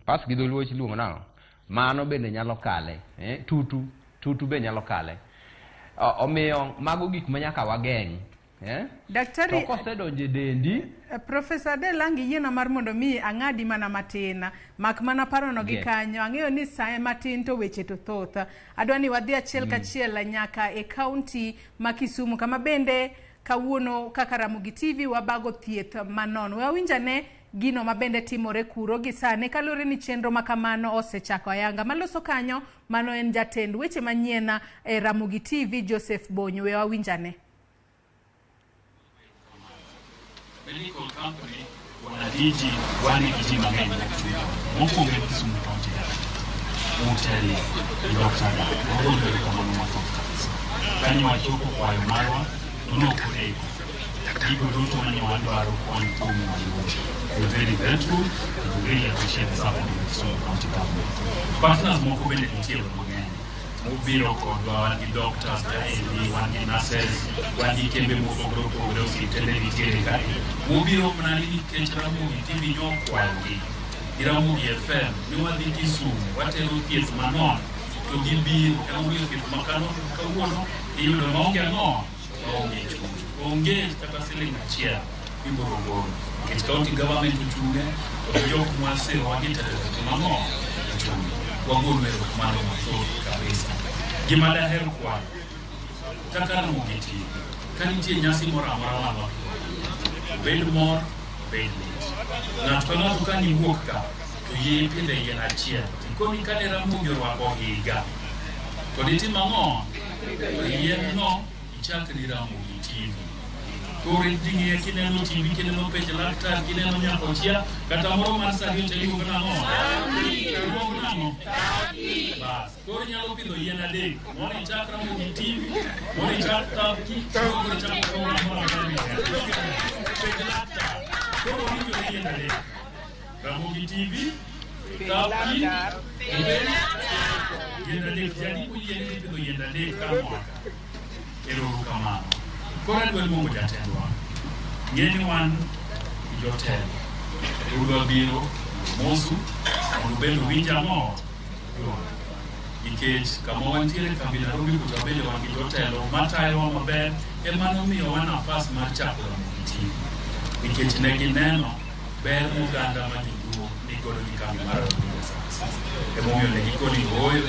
[SPEAKER 14] Pus gi dholuo iluongo nang'o? Mano bende nyalo kale, tutu be nyalo kale. Omiyo mago gik ma nyaka wageng'.
[SPEAKER 12] Daktari,
[SPEAKER 14] to kosedonjo e dendi.
[SPEAKER 12] Profesa Adel, ang' iyiena mar mondo mi ang'adi mana matin, mak mana parono gi kanyo. Ang'eyo ni sa matin to weche to thoth. Adwa ni wadhi achiel kachiel nyaka e kaunti ma Kisumu, kama bende kawuono kaka Ramogi TV wabago thieth manono. We wawinj ane gino ma bende timore kuro gi sani kaluwore ni chenro ma kamano osechako ayanga. Maloso kanyo mano en jatend weche manyien e Ramogi TV Joseph Bonyo. We wawinj ane.
[SPEAKER 15] Medical company wanadiji wan gi ji mang'eny mokwongo en Kisumu County Government motelo gi Dr. Wagono erokamano mathoth kabisa. Kanyo wachopo kwayo marwa to nok odeko. Gigo duto mane wadwaro wan kuom wayudo. We are very grateful and we really appreciate the support of the Kisumu County Government. Partners moko bende nitie mang'eny mobiro kodwa, wan gi doctors kaendi, wan gi nurses, wan gi kembe mopogore opogore, osiptende nitiere kae mobiro mana ni nikech Ramogi TV nyokwayogi gi Ramogi FM ni wadhi Kisumu watero thieth manono to gibiro. Emomiyo thieth makano kawuono iyudo maonge ang'o, maonge chudo, onge kata siling achiel mibiro golo nikech county government ochung'e to gi jok mwasirowa gi telo timo ang'o, ochung'e. Wagolo erokamano mathoth kabisa. Gima daher kwayo kaka Ramogi TV, ka nitie nyasi moro amora ma bed mor, bed lit, ng'ato ka ng'ato ka niwuok ka To yie ipidhe yien achiel. Tikoni kane Ramogi orwako higa. To ditimo ang'o? To yien no ichak ni Ramogi TV. Koro ing'iye kineno TV, kineno penj laktar, kineno nyakochia, kata moro mar sa ariyo cha iluongo nang'o? Iluongo nang'o? Bas. Koro inyalo pidho yien adek. Moro ichak Ramogi TV, moro ichak Tapki, moro ichak program moro amora mihero. Penj laktar. Koro winjore yien adek. Ramogi TV, Tapki, yien adek. Jandiko yie ni ipidho yien adek ka mwaka. Ero uru kamano. Koro adwa luongo jatendwa. Ng'e ni wan jotelo. Udwa biro mosu mondo bende uwinj ang'o? Ywak. Nikech kama wantiere kambi Nairobi kucha bende wan gi jotelo matayowa maber ema nomiyowa nafas mar chako Ramogi TV. Nikech ne gineno ber moganda ma joluo nigodo gi kambi mar Ramogi Services. Emomiyo ne gikoni ooyo,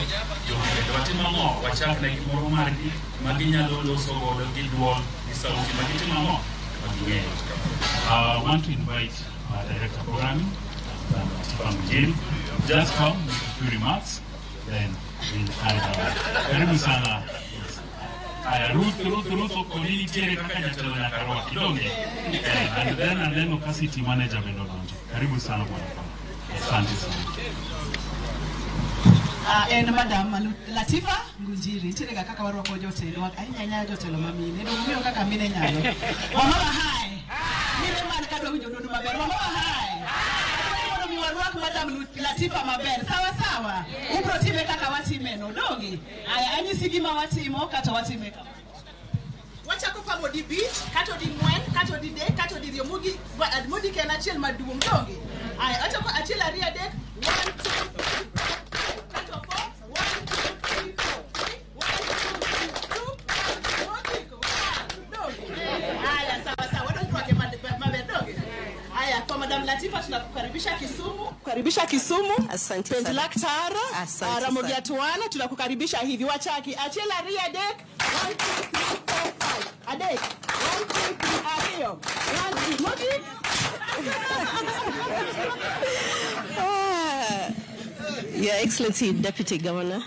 [SPEAKER 15] jogi bende watim ang'o? Wachak ne gimoro margi ma ginyalo loso godo gi duol gi sauti ma gitimo ang'o? Ma ging'eyo. I want to invite our Director Programming, Latifa Mjeri. Just come with a few remarks, then we'll hand it over. Karibu sana. Aya, Ruth, Ruth, Ruth, okoni nitiere kaka jatelo nyaka rwaki, donge? And then aneno ka city manager bende odonjo. Karibu sana bwana. Asante sana.
[SPEAKER 16] En Madam Latifa Ngunjiri, nitiere ga kaka warwako jotelo, ahinya ahinya jotelo ma mine. Donge ung'eyo kaka mine nyalo. Wamama hai. Mine man kadwa winjo duondu maber. Wamama hai. Adwa mondo mi warwak Madam Latifa maber. Sawa sawa. Ubro time kaka watime no, donge? Aya, anyisi gima watimo kata watime kama. Wachako pamo di bich, kata di ng'wen, kata di dek, kata di riyo, mogik en achiel maduong', donge? Aya, achako achiel ariyo adek, 1 2 3 4, kato 4, 1 2 3 4, 3, 1 2 3 2, 1, 1, donge? Aya, sawa sawa, wadonjo rwake maber, donge? Aya, kwa Madam Latifa tunakukaribisha Kisumu. Karibisha Kisumu.
[SPEAKER 17] Asante
[SPEAKER 16] Penj
[SPEAKER 17] sana.
[SPEAKER 16] Laktar,
[SPEAKER 17] Asante
[SPEAKER 16] Ramogi
[SPEAKER 17] sana.
[SPEAKER 16] Atwana tunakukaribisha hivi. Wachaki achiel ariyo adek, 1 2 3 4 5. Adek. 1 2 3 ariyo. 1 2 mogik.
[SPEAKER 17] Your Excellency, Deputy Governor,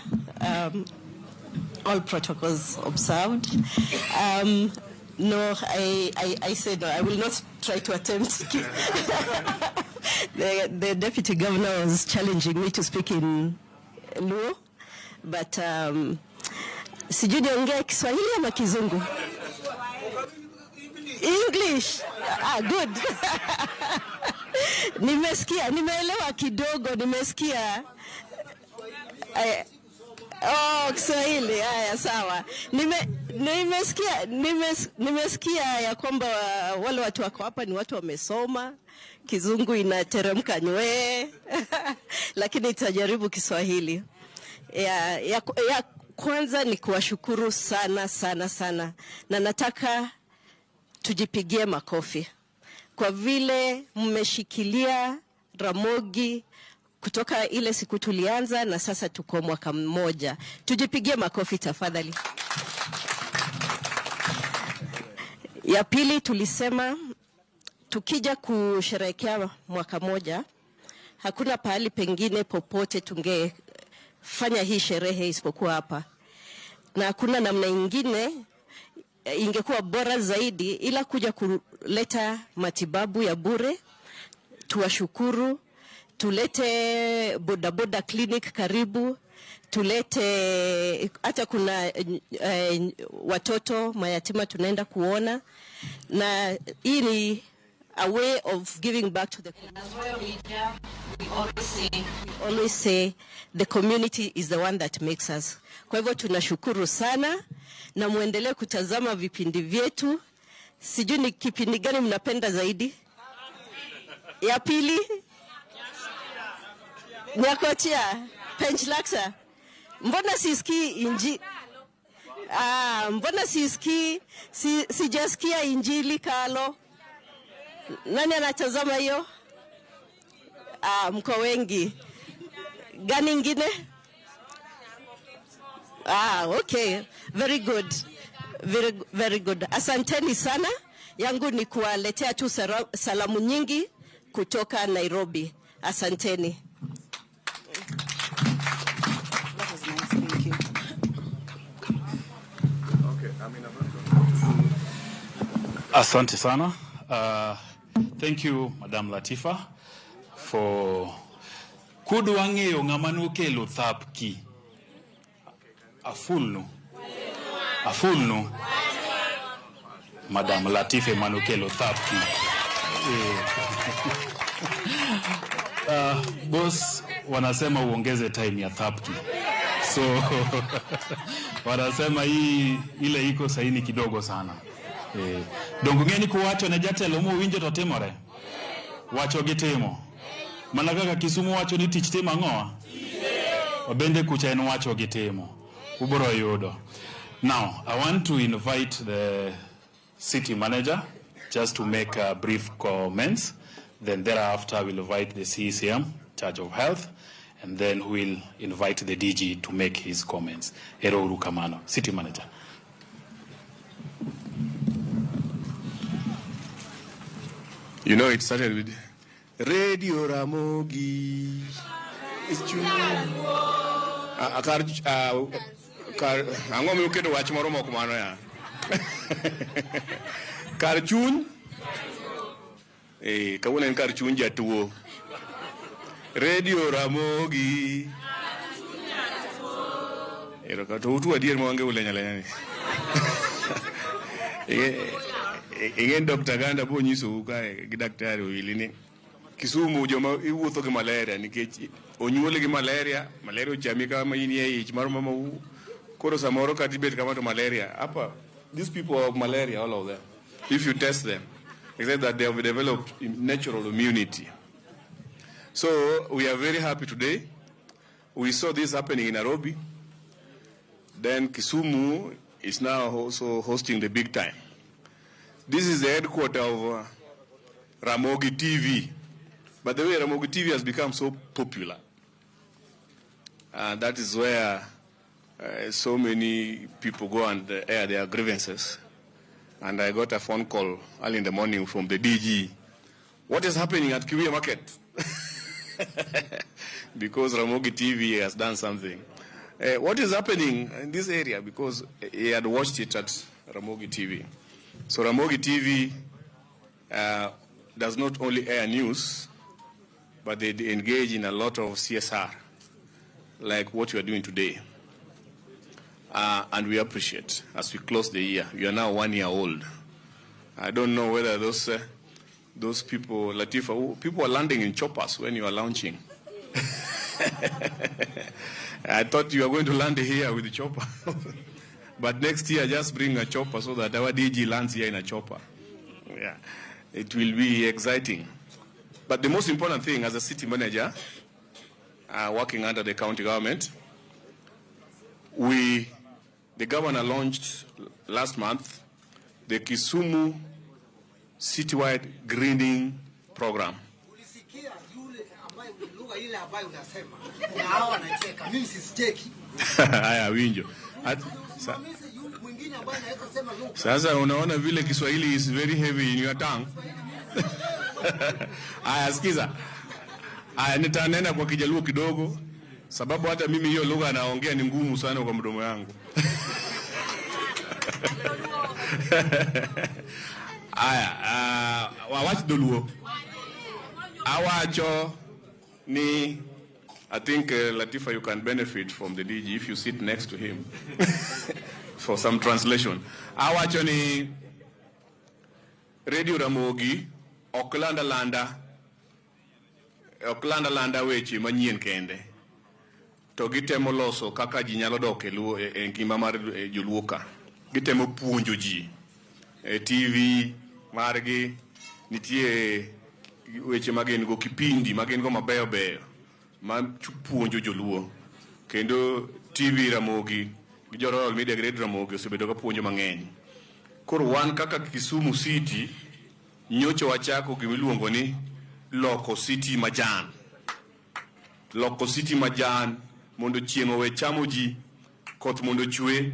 [SPEAKER 17] all protocols observed. No, I said no, I will not try to attempt. The Deputy Governor was challenging me to speak in Luo, but sijui niongee Kiswahili ama Kizungu? English. Ah, good. Nimesikia, nimeelewa kidogo, nimesikia. Oh, Kiswahili. Haya, sawa. Nimesikia ya kwamba wale watu wako hapa ni watu wamesoma. Kizungu inateremka nywee. Lakini nitajaribu Kiswahili. Ya kwanza ni kuwashukuru sana sana sana. Na nataka tujipigie makofi kwa vile mmeshikilia Ramogi kutoka ile siku tulianza na sasa tuko mwaka mmoja. Tujipigie makofi tafadhali. Ya pili tulisema tukija kusherehekea mwaka moja, hakuna pahali pengine popote tungefanya hii sherehe isipokuwa hapa. Na hakuna namna ingine ingekuwa bora zaidi ila kuja kuleta matibabu ya bure. Tuwashukuru, tulete bodaboda clinic karibu, tulete hata kuna watoto mayatima tunaenda kuona, na hii ni a way of giving back to the community.
[SPEAKER 18] As Royal Media,
[SPEAKER 17] we always say the community is the one that makes us. Kwa hivyo tunashukuru sana na muendelee kutazama vipindi vyetu. Sijui ni kipindi gani mnapenda zaidi? Ya pili? Nyakochia, Penj Laksa. Mbona sisikii inji? Mbona sisikii, sijasikia injili Kalo? Nani anatazama hiyo? Mko wengi. Gani ingine? Okay. Very good. Very, very good. Asanteni sana. Yangu ni kuwaletea tu salamu nyingi kutoka Nairobi. Asanteni.
[SPEAKER 15] Asante sana. Thank you, Madam Latifa, for kudwa ng'eyo ng'ama nokelo thapki. Afulnu. Afulnu. Madam Latifa ema nokelo thapki. Boss wanasema uongeze time ya thapki. So wanasema hii ile iko saini kidogo sana. Dongo ng'eni kuwacho ne jatelo mowinjo to timore. Wacho gi timo. Mana kaka Kisumu wacho ni tich timo ang'owa? Wabende kucha en wacho gi timo. Ubiro yudo. Now, I want to invite the city manager just to make a brief comments. Then thereafter, we'll invite the CECM, charge of health, and then we'll invite the DG to make his comments. Ero uru kamano. City manager.
[SPEAKER 18] You know, it started with Radio Ramogi. It's true. Kar ang'o miuketo wach moro mok mano ya? Kar chuny? Kawuono en kar chuny jatuo. Radio Ramogi. Ero ka to utu adier ma wange ulenya lenya ni. Ing'e Dr. Ganda bo nyisou kae gi daktari Owili ni Kisumu joma iwuotho gi malaria nikech onyuoli gi malaria, malaria ochami kama in e ich mar mamau. Koro samoro kata ibet kama to malaria. Hapa, these people have malaria, all of them. If you test them, except that they have developed natural immunity. So we are very happy today. We saw this happening in Nairobi. Then Kisumu is now also hosting the big time. This is the headquarters of Ramogi TV. By the way, Ramogi TV has become so popular. And that is where so many people go and air their grievances. And I got a phone call early in the morning from the DG. What is happening at Kibuye Market? Because Ramogi TV has done something. What is happening in this area? Because he had watched it at Ramogi TV. So Ramogi TV does not only air news, but they engage in a lot of CSR, like what you are doing today. And we appreciate, as we close the year, we are now 1 year old. I don't know whether those people, Latifa, people are landing in choppers when you are launching. I thought you were going to land here with the chopper. But next year, just bring a chopper so that our DG lands here in a chopper. Yeah, it will be exciting. But the most important thing, as a city manager, working under the county government, the governor launched last month the Kisumu citywide greening program. Haya, winjo. Sasa unaona vile Kiswahili is very heavy in your tongue. Aya, sikiza. Aya, nitanena kwa Kijaluo kidogo, sababu hata mimi hiyo lugha naongea ni ngumu sana kwa mdomo yangu. Aya, wawach dholuo. Awacho ni, I think Latifa, you can benefit from the DG if you sit next to him for some translation. Awacho ni Radio Ramogi ok landa landa weche manyien kende, to gitemo loso kaka ji nyalo dok e luo e ngima mar joluo ka. Gitemo puonjo ji e TV margi, nitie weche magin go, kipindi magin go mabeyo beyo ma puonjo joluo. Kendo TV Ramogi gi jo Royal Media Grade Ramogi osebedo ka puonjo mang'eny. Koro wan kaka Kisumu City nyocha wachako gimiluongo ni loko city majan. Loko city majan mondo chieng' owe chamo ji, koth mondo chwe.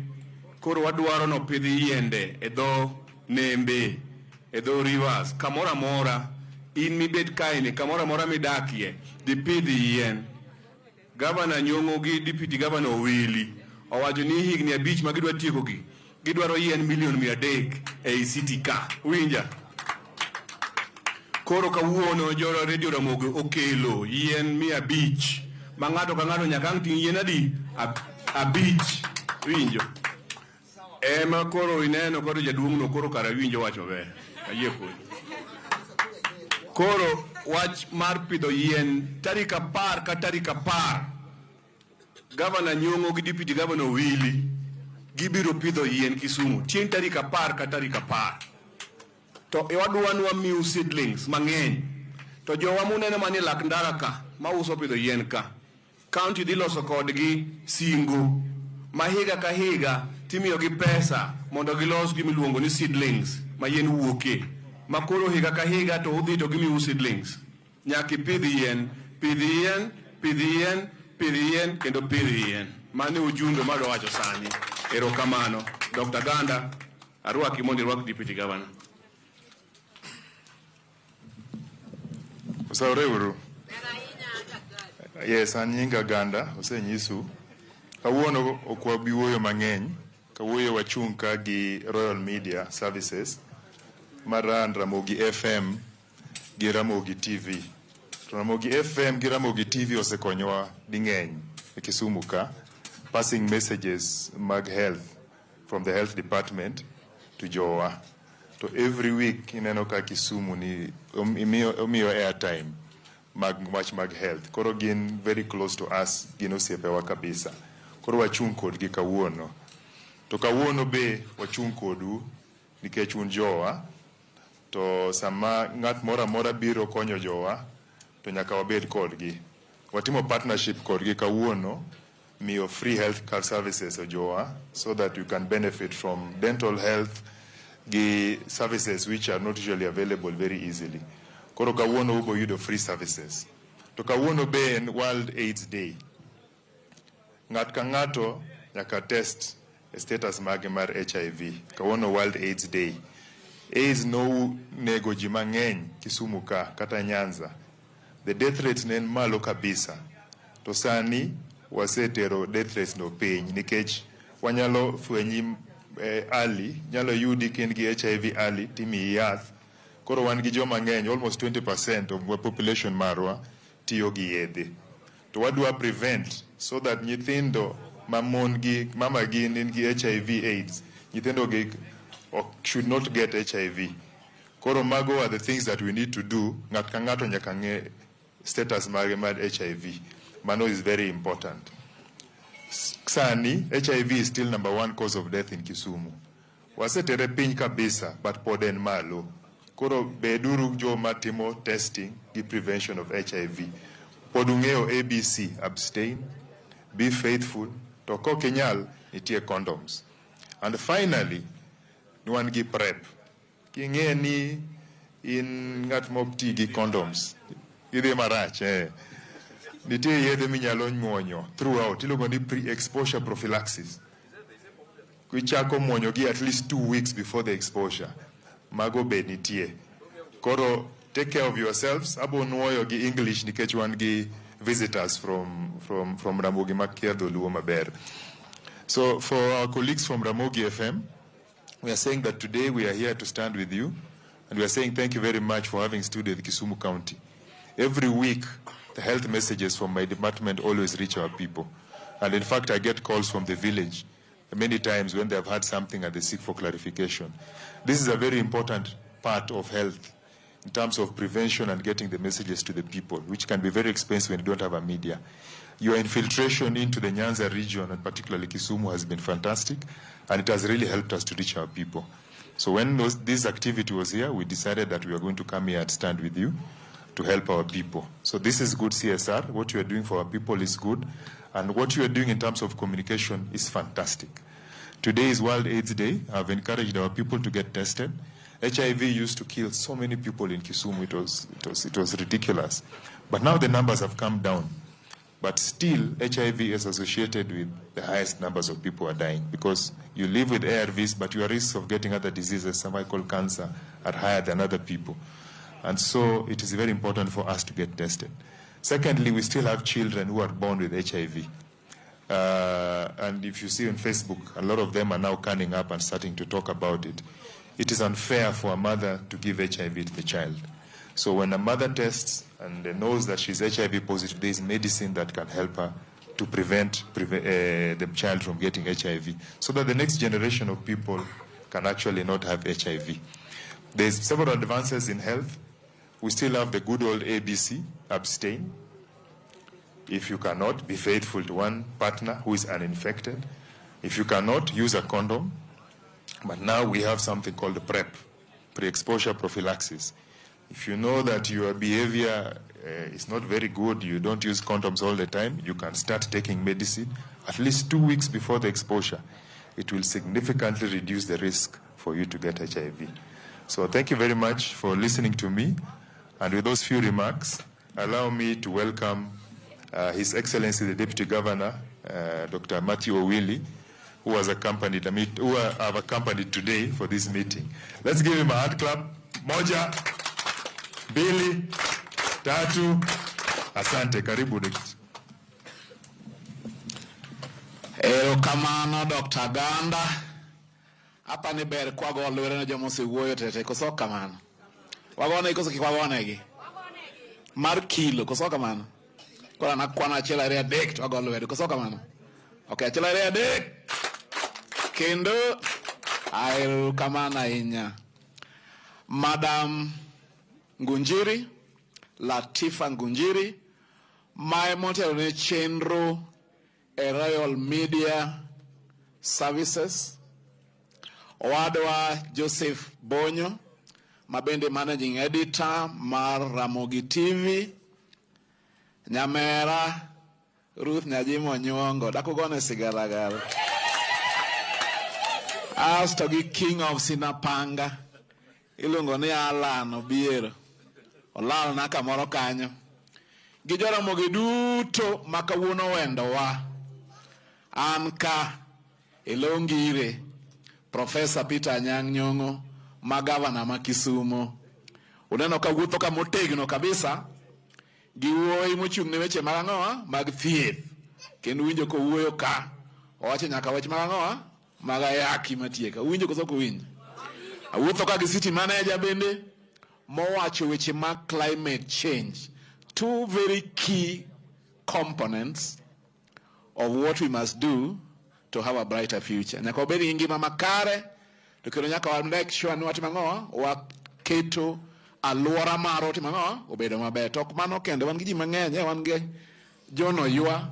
[SPEAKER 18] Koro wadwaro nopidh yiende e dho nembe, e dho rivers, kamoro amora in mibet kaeni, kamoro amora midakie, dhi pidh yien. Gavana Nyong'o gi Deputy Governor Owili owacho ni higni 5 ma gidwa tiekogi, Gidwaro yien milion 300 ei city ka. Winja. Koro kawuono jo Radio Ramogi okelo yien 500 ma ng'ato ka ng'ato nyaka ang' ting' yien adi? 5. Winjo. Ema koro ineno koro jaduong' no koro kara winjo wach maber. Ayie kodi. Koro wach mar pidho yien tarik 10 ka tarik 10 Gavana Nyong'o gi Deputy Governor Owili gibiro pidho yien Kisumu chieng' tarik 10 ka tarik 10. To wadwa ni wamiu seedlings mang'eny. To jowa muneno manie lak ndara ka mauso pidho yien ka, county dhi loso kodgi singo ma higa ka higa timiyogi pesa mondo gilos gimiluongo ni seedlings ma yien wuoke. Ma koro higa ka higa to udhi to gimiu seedlings. Nyaka ipidh yien, pidh yien, pidh yien, pidh yien kendo pidh yien. Mano e ujumbe madwa wacho sani. Erokamano. Dr. Ganda, arwaki mondo irwak Deputy Governor.
[SPEAKER 19] Osawore uru. Yes, an nyinga Ganda, osenyisu. Kawuono ok wabi wuoyo mang'eny. Kawuoyo wachung' ka gi Royal Media Services maran Ramogi FM gi Ramogi TV. To Ramogi FM gi Ramogi TV osekonyowa ding'eny e Kisumu ka, passing messages mag health from the health department to jowa. To every week ineno ka Kisumu ni omiyo airtime mag wach mag health. Koro gin very close to us, gin osiepewa kabisa. Koro wachung' kodgi kawuono. To kawuono be wachung' kodu nikech un jowa. To sama ng'at moro amora biro konyo jowa, to nyaka wabed kodgi. Watimo partnership kodgi kawuono, miyo free health care services e jowa, so that you can benefit from dental health gi services which are not usually available very easily. Koro kawuono ubo yudo free services. To kawuono be en World AIDS Day. Ng'at ka ng'ato nyaka test status mage mar HIV. Kawuono World AIDS Day. AIDS no nego ji mang'eny Kisumu ka kata Nyanza. The death rate ne en malo kabisa. To sani wasetero death rate no piny nikech wanyalo fwenyi early, nyalo yudi ka in gi HIV early timiyi yath. Koro wan gi joma ng'eny, almost 20% of population marwa tiyo gi yedhe. To wadwa prevent so that nyithindo ma mon gi mama gi nigi HIV AIDS, nyithindo gi should not get HIV. Koro mago are the things that we need to do. Ng'at ka ng'ato nyaka ng'e status mage mar HIV. Mano is very important. Sani, HIV is still number one cause of death in Kisumu. Wasetere piny kabisa, but pod en malo. Koro beduru joma timo testing gi prevention of HIV. Pod ung'eyo ABC, abstain, be faithful, to kok inyal, nitie condoms. And finally, wan gi PrEP. King'e ni in ng'at mok ti gi condoms, idhi marach, eh. Nitie yedhe minyalo muonyo throughout, iluongo ni pre-exposure prophylaxis. Ichako muonyo gi at least 2 weeks before the exposure. Mago be nitie. Koro take care of yourselves. Abo nuoyo gi English nikech wan gi visitors from Ramogi makia dholuo maber. So for our colleagues from Ramogi FM, we are saying that today we are here to stand with you, and we are saying thank you very much for having stood with Kisumu County. Every week, the health messages from my department always reach our people. And in fact, I get calls from the village many times when they have had something and they seek for clarification. This is a very important part of health in terms of prevention and getting the messages to the people, which can be very expensive when you don't have a media. Your infiltration into the Nyanza region, and particularly Kisumu, has been fantastic, and it has really helped us to reach our people. So when this activity was here, we decided that we are going to come here and stand with you to help our people. So this is good CSR. What you are doing for our people is good, and what you are doing in terms of communication is fantastic. Today is World AIDS Day. I've encouraged our people to get tested. HIV used to kill so many people in Kisumu, it was ridiculous. But now the numbers have come down. But still, HIV is associated with the highest numbers of people are dying because you live with ARVs, but your risks of getting other diseases, cervical cancer, are higher than other people. And so it is very important for us to get tested. Secondly, we still have children who are born with HIV. And if you see on Facebook, a lot of them are now coming up and starting to talk about it. It is unfair for a mother to give HIV to the child. So when a mother tests and knows that she's HIV positive, there is medicine that can help her to prevent the child from getting HIV, so that the next generation of people can actually not have HIV. There's several advances in health. We still have the good old ABC, abstain. If you cannot, be faithful to one partner who is uninfected. If you cannot, use a condom. But now we have something called the PrEP, pre-exposure prophylaxis. If you know that your behavior is not very good, you don't use condoms all the time, you can start taking medicine at least 2 weeks before the exposure. It will significantly reduce the risk for you to get HIV. So thank you very much for listening to me. And with those few remarks, allow me to welcome His Excellency the Deputy Governor, Dr. Matthew Owili, who has accompanied, who have accompanied today for this meeting. Let's give him a hand clap. Moja, mbili, tatu. Asante, karibu.
[SPEAKER 20] Erokamano Dr. Ganda. Hapa ni ber kwago lwedo ne joma osewuoyo tete, koso kamano? Wagone koso kik wagonegi? Mar kilo, koso kamano? Koro an akwano achiel ariyo adek to wago lwedo, koso kamano? Ok, achiel ariyo adek. Kendo erokamano ahinya. Madam Ngunjiri, Latifa Ngunjiri, ma emotelo ne chenro e Royal Media Services. Owadwa Joseph Bonyo, ma bende managing editor mar Ramogi TV. Nyamera Ruth Nyajimo Nyuongo, dakugone sigalagala. Asto gi King of Sinapanga, iluongo ni Alan Obiero. Olal na kamoro kanyo. Gi Joramogi duto ma kawuono wendowa. An ka Elongire, Professor Peter Anyang' Nyong'o, ma gavana ma Kisumo. Uneno ka wuotho ka motegno kabisa, gi wuoyi mochung' ne weche mag ang'owa mag thieth. Kendo winjo kowuoyo ka, owacho nyaka wach mag ang'owa mag ayaki matieka. Uwinjo koso ok uwinj? Awuotho ka gi city manager bende mowacho weche mag climate change. Two very key components of what we must do to have a brighter future. Nyaka wabed gi ngima makare, to kendo nyaka wa make sure ni watimo ang'owa, waketo alwora marwa otimo ang'owa, obedo maber. To ok mano kende, wan gi ji mang'eny, wan gi John Oywa,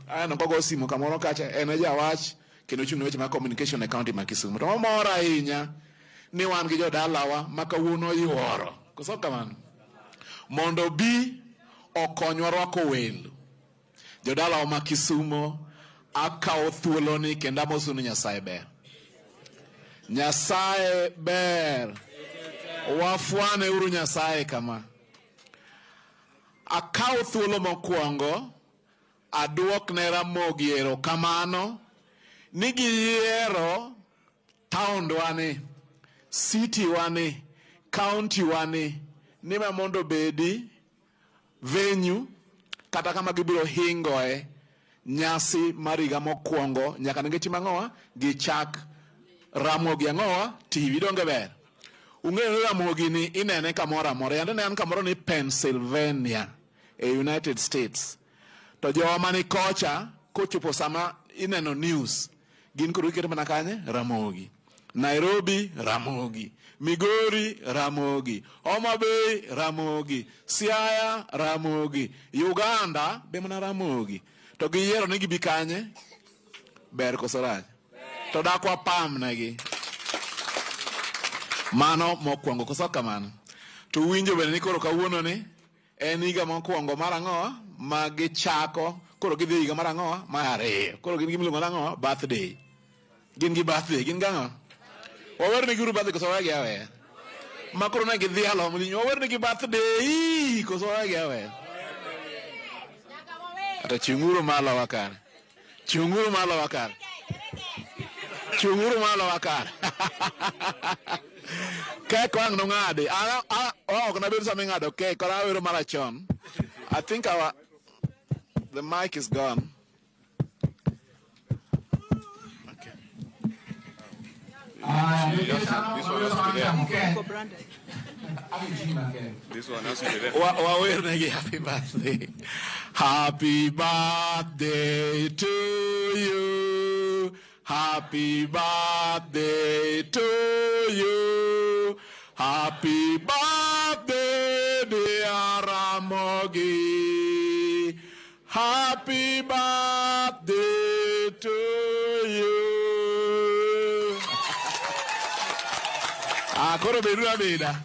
[SPEAKER 20] aneno kogo simo kamoro kacha, en e jawach kendo ochung' ne weche mag communication e county ma Kisumu. To mamora ahinya ni wan gi jodalawa ma kawuono oyuoro, koso kamano, mondo bi okonywa rwako welo. Jodalawa ma Kisumo, akawo thuoloni kendo amosu ni Nyasaye ber. Nyasaye ber. Wafwane uru Nyasaye kama. Akawo thuolo mokwongo aduok ne Ramogi erokamano ni giyiero taondwa ni, city wa ni, county wa ni, ni ma mondo obedi venue kata kama gibiro hingoe nyasi mar higa mokwongo nyaka ne gitim ang'owa, gichak Ramogi ang'owa TV. Donge ber? Ung'eyo ni Ramogi ni inene kamoro amora. Yande ne an kamoro ni Pennsylvania e United States. To jowa mani kocha kochopo sama ineno news, gin koro giketo mana kanye? Ramogi. Nairobi, Ramogi. Migori, Ramogi. Homa Bay, Ramogi. Siaya, Ramogi. Uganda, be mana Ramogi. To giyiero ni gibi kanye? Ber koso rach? To dak wapam negi. Mano mokwongo koso kamano. To winjo bende ni koro kawuono ni en higa mokwongo mar ang'owa ma gichako, koro gidhi higa mar ang'owa mar ariyo. Koro gin gimiluongo nang'owa birthday. Gin gi birthday, gin gang'o? Wawernegi uru birthday koso wawegi aweya? Ma koro ne gidhialo, wawernegi birthday koso wawegi aweya? Ata chung'uru malo wakare. Chung'uru malo wakare. Chung'uru malo wakare. Kek wang' nong'adi. Ok nabed sama ing'ado kek, koro awero mara chon. I think the mic is gone.
[SPEAKER 18] This one has to be there. This one has to be there.
[SPEAKER 20] Wawernegi happy birthday. Happy birthday to you. Happy birthday to you. Happy birthday, dear Ramogi. Happy birthday to you. Ah, koro bedu abeda.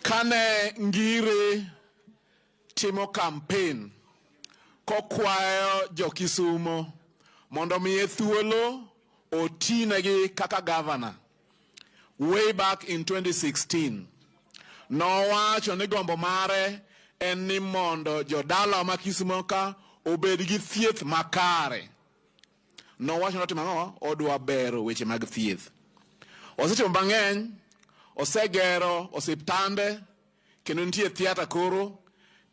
[SPEAKER 20] Kane Ngire timo campaign kokwayo jo-Kisumo mondo miye thuolo otinegi kaka governor way back in 2016. Nowacho ni gombo mare en ni mondo jodala ma Kisumo ka obed gi thieth makare. Nowacho ni otimo ang'o? Odwa bero weche mag thieth. Osetimo mang'eny, osegero osiptande kendo nitie theatre koro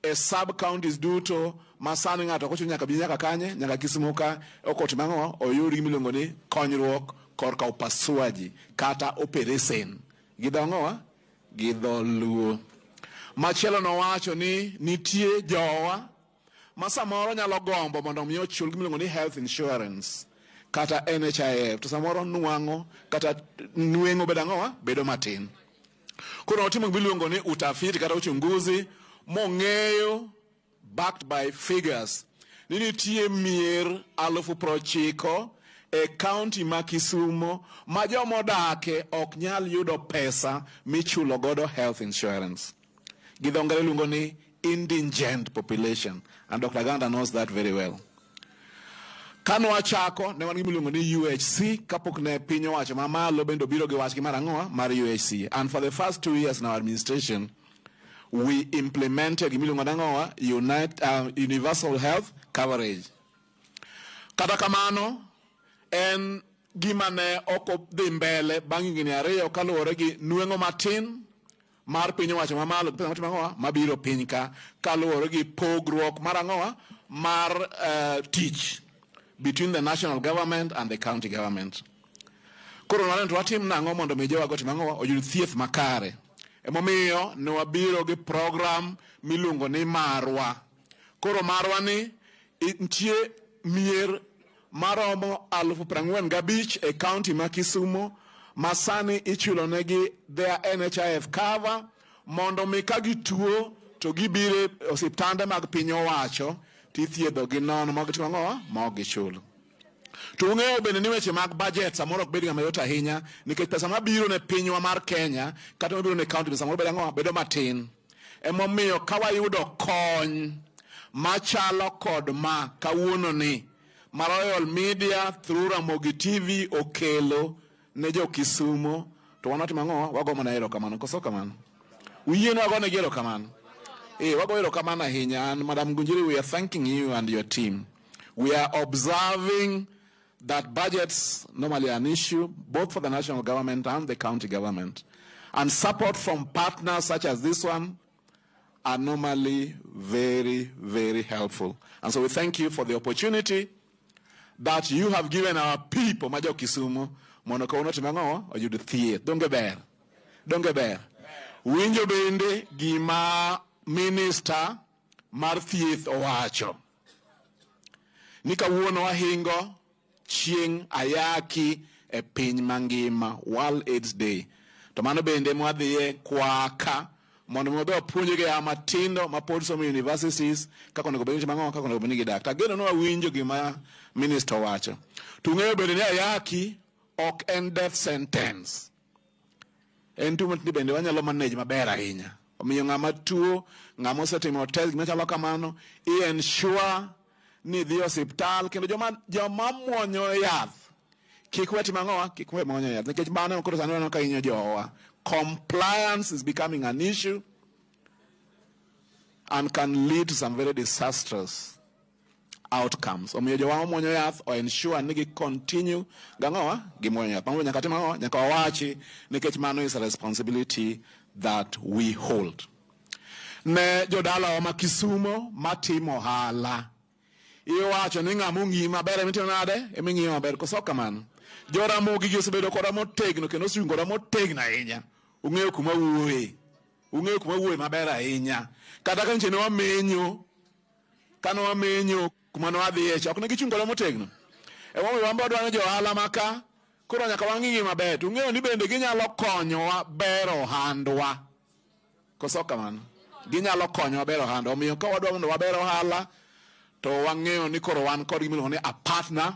[SPEAKER 20] e sub counties duto ma sani ng'ato ok ochuno nyaka bi nyaka kanye, nyaka Kisumu ka ok otimo ang'o, oyud gima iluongo ni konyruok korka upasuaji kata operation gi dho ang'owa, gi dholuo. Machielo nowacho ni nitie jowa ma samoro nyalo gombo mondo mi ochul gima iluongo ni health insurance kata NHIF, to samoro nwang'o kata nweng'o bedo ang'owa, bedo matin. Koro otimo gima iluongo ni utafiti kata uchunguzi mong'eyo backed by figures ni nitie mier 90,000 e county ma Kisumo ma jomodake ok nyal yudo pesa michulo godo health insurance. Gi dho ngere iluongo ni indigent population, and Dr. Ganda knows that very well. Kane wachako ne wan gi miluongo ni UHC kapok ne piny owacho mamalo bende obiro gi wachgi mar ang'owa mar UHC, and for the first 2 years in our administration we implemented gima iluongo ni ang'owa universal health coverage. Kata kamano en gima ne ok odhi mbele bang' higni 2 kaluwore gi nweng'o matin mar piny owacho mamalo pesa matimo ang'owa mabiro piny ka kaluwore gi pogruok mar ang'owa mar tich between the national government and the county government. Koro waneno to watim nang'o mondo mi jowago otim ang'owa oyud thieth makare. Emomiyo ne wabiro gi program miluongo ni Marwa. Koro Marwa ni nitie mier maromo 45,000 e county ma Kisumo ma sani ichulo negi their NHIF cover mondo mi ka gituo to gibiro e osiptande mag piny owacho tithiedho gi nono ma gitimo ang'owa ma ok gichulo. To ung'eyo bende ni weche mag budget samoro ok bed ga mayot ahinya nikech pesa mabiro ne pinywa mar Kenya kata mabiro ne county samoro bedo ang'owa bedo matin. Emomiyo ka wayudo kony machalo kod ma kawuono ni ma Royal Media through Ramogi TV okelo ne jo Kisumo to wan watimo ang'owa wago mana erokamano, koso kamano? Uyienwa wagonegi erokamano? Wago erokamano ahinya. And Madam Ngunjiri, we are thanking you and your team. We are observing that budgets normally are an issue both for the national government and the county government. And support from partners such as this one are normally very, very helpful. And so we thank you for the opportunity that you have given our people, ma jo Kisumo, mondo kawuono otim ang'o? Oyud thieth. Donge ber? Donge ber? Winjo bende gima minister mar thieth owacho. Ni kawuono wahingo chieng' ayaki e piny mangima, World AIDS Day. To mano bende mwadhiye kwaka mondo mi wabe wapuonjgi a matindo ma pod somo universities kaka onego bed ni timo ang'o, kaka onego bed ni gidak. To ageno ni wawinjo gima minister owacho. To ung'eyo bende ni ayaki ok en death sentence. En tuo ni bende wanyalo manage maber ahinya. Omiyo ng'ama tuo, ng'ama osetimo test gima chalo kamano, i ensure ni dhi osiptal kendo joma muonyo yath kik we timo ang'owa, kik we muonyo yath nikech mano koro sani waneno ka hinyo jowa. Compliance is becoming an issue and can lead to some very disastrous outcomes. Omiyo jowa muonyo yath o ensure ni gi continue gang'owa gi muonyo yath. Mano nyaka tim ang'owa, nyaka wawachi nikech mano is a responsibility that we hold. Ne jodalawa ma Kisumo matimo ohala, Iwacho ni ng'ama ong'iyi maber ema itimo nade? Ema ing'iyo maber. Koso ok kamano? Joramogi gi osebedo koda motegno kendo osechung' koda motegno ahinya. Ung'eyo kuma wuoye. Ung'eyo kuma wuoye maber ahinya. Kata ka nyiche ne wamenyo, kane wamenyo kuma ne wadhiye cha, ok ne gichung' koda motegno. Emomiyo wan be wadwaro ni jo ohala ma ka, koro nyaka wang'igi maber. To ung'eyo ni bende ginyalo konyowa bero ohandwa. Koso ok kamano? Ginyalo konyowa bero ohandwa. Omiyo ka wadwa mondo waber ohala, to wang'eyo ni koro wan kod gima iluongo ni a partner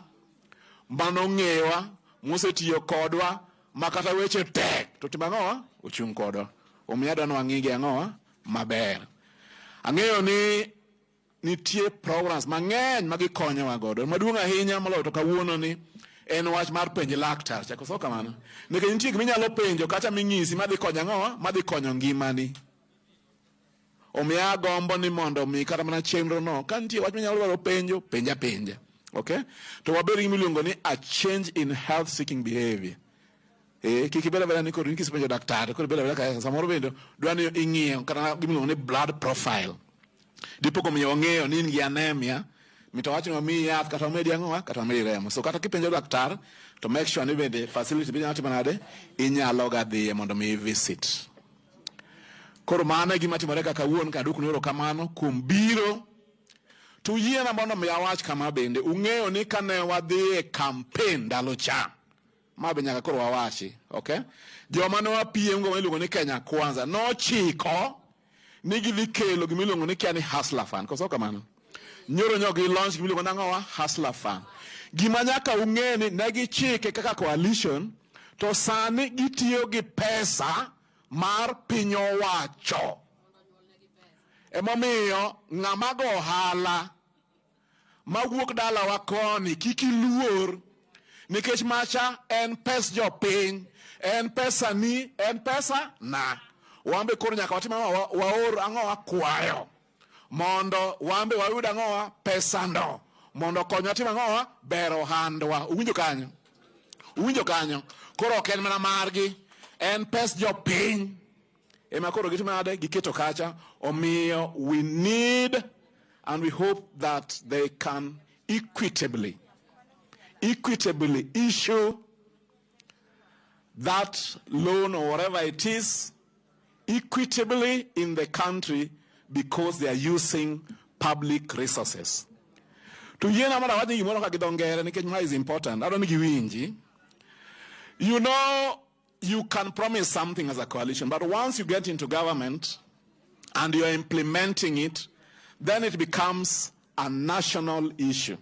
[SPEAKER 20] manong'ewa, mosetiyo kodwa, ma kata weche tek to timo ang'owa? Ochung' kodwa. Omiyo adwa ni wang'igi ang'owa? Maber. Ang'eyo ni nitie programs mang'eny ma gikonyowa godo. Maduong' ahinya moloyo to kawuono ni en wach mar penj laktar cha, koso kamano? Nikech nitie gima inyalo penjo kata ming'isi madhi konyo ang'owa? Madhi konyo ngimani. Omiyo agombo ni mondo mi kata mana chenro no, ka nitie wach minyalo dwaro penjo, penja penja. Okay? To wabed gi miluongo ni a change in health seeking behavior. Kik ibed abeda ni koro in kisepenjo daktari, koro ibed abeda ka samoro bende dwa ni ing'iyo kata gimiluongo ni blood profile. Dipo komiyo wang'eyo ni in gi anemia, mito wach ni wamiyi yath kata wamedi ang'owa, kata wamedi remo. So kata kipenjo daktar, to make sure ni bende facility be inyalo timo nade, inyalo ga dhiye mondo mi visit. Koro mano e gima timore kaka kawuono, ka aduokonu erokamano kuom biro. To uyiena mondo mi awach kama bende, ung'eyo ni kane wadhi e campaign ndalo cha, ma be nyaka koro wawachi, okay? Joma ne wapiem go miluongo ni Kenya Kwanza nochiko ni gidhi kelo gima iluongo ni kia ni Hustler Fund, koso kamano? Nyoro nyo gi launch gima iluongo ni ang'owa? Hustler Fund. Gima nyaka ung'e ni ne gichike kaka coalition, to sani gitiyo gi pesa mar piny owacho. Emomiyo ng'ama go ohala mawuok dalawa koni kik iluor, nikech macha en pes jopiny, en pesa ni, en pesa na. Wan be koro nyaka watim ang'o? Waor ang'owa kwayo mondo wan be wayud ang'owa pesando mondo okonywa timo ang'owa bero ohandwa. Uwinjo kanyo? Uwinjo kanyo? Koro ok en mana margi, en pes jopiny ema koro gitimo nade? Giketo kacha. Omiyo we need and we hope that they can equitably issue that loan or whatever it is equitably in the country, because they are using public resources. To yiena mondo awach ni gimoro ka gi dho ngere nikech ma is important. Adwa ni giwinji. You know, you can promise something as a coalition, but once you get into government and you are implementing it, then it becomes a national issue.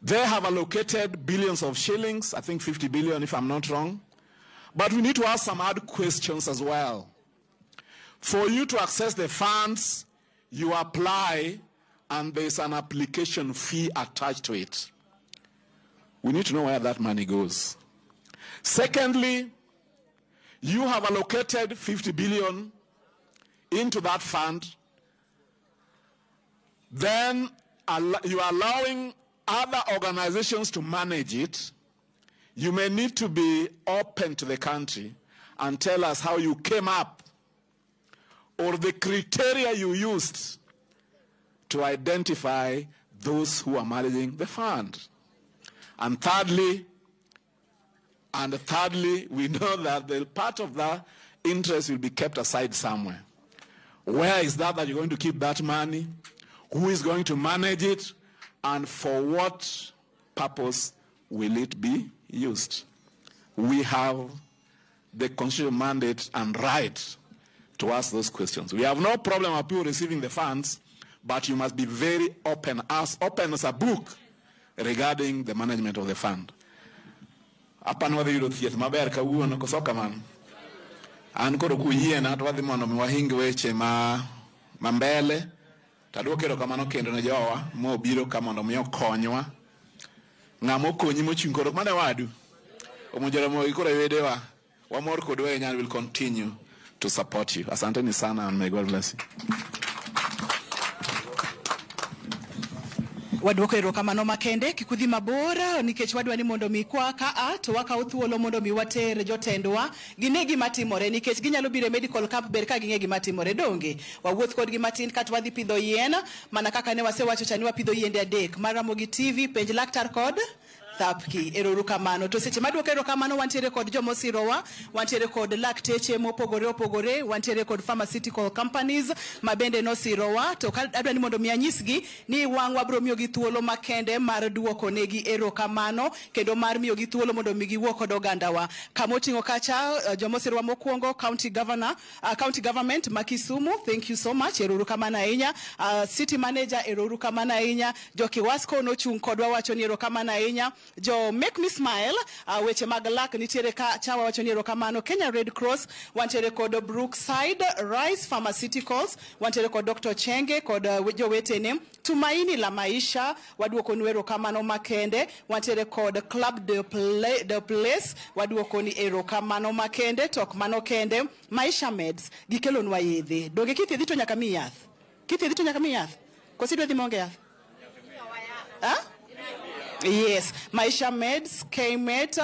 [SPEAKER 20] They have allocated billions of shillings, I think 50 billion if I'm not wrong. But we need to ask some hard questions as well. For you to access the funds, you apply and there's an application fee attached to it. We need to know where that money goes. Secondly, you have allocated 50 billion into that fund. Then you are allowing other organizations to manage it. You may need to be open to the country and tell us how you came up or the criteria you used to identify those who are managing the fund. And thirdly, we know that the part of that interest will be kept aside somewhere. Where is that you're going to keep that money? Who is going to manage it? And for what purpose will it be used? We have the constitutional mandate and right to ask those questions. We have no problem with people receiving the funds, but you must be very open, as open as a book, regarding the management of the fund. Apani wadhi yudo thieth maber kawuono, koso kamano? An koro kuyiena to wadhi mondo mi wahing weche ma mbele. To aduoko erokamano kendo ne jowa mobiro ka mondo mi okonywa. Ng'ama okonyi mochung' koro mane wadu. Omiyo Jaramogi koro wedewa. Wamor kodu ahinya and will continue to support you. Asanteni sana and may God bless you.
[SPEAKER 16] Wadwoko erokamano makende, kik udhi mabor nikech wadwa ni mondo mi kwa ka a to wakawo thuolo mondo mi water jotendwa gine gima timore nikech ginyalo biro e medical camp ber ka ging'e gima timore donge wawuoth kodgi matin kata wadhi pidho yien mana kaka ne wasewacho cha ni wapidho yiende adek mar Ramogi TV penj laktar kod Thapki. Ero kamano. To seche maduoko erokamano wantiere kod jomosirowa, wantiere kod lakteche mopogore opogore, wantiere kod pharmaceutical companies ma bende nosirowa. To ka adwa ni mondo mi anyisgi ni wang' wabro miyogi thuolo makende mar duoko negi erokamano kendo mar miyogi thuolo mondo mi giwuo kod ogandawa. Kamoting'o kacha jomosirowa mokwongo county governor, county government ma Kisumu, thank you so much, ero kamano ahinya. City manager, ero kamano ahinya. Jo Kiwasco nochung' kodwa wacho ni erokamano ahinya. Jo Make Me Smile, weche mag lak nitiere ka chawa wacho ni erokamano. Kenya Red Cross, wantiere kod Brookside Rice Pharmaceuticals, wantiere kod Dr. Chenge kod jowetene. Tumaini la Maisha, waduoko nu erokamano makende. Wantiere kod Club de, Play, de Place, waduoko ni erokamano makende. To ok mano kende, Maisha Meds, gikelonwa yedhe. Donge kithiedhi to nyaka miyi yath? Kithiedhi to nyaka miyi yath? Koso idwa dhi maonge yath? Ha? Yes, Maisha Meds, Kmet,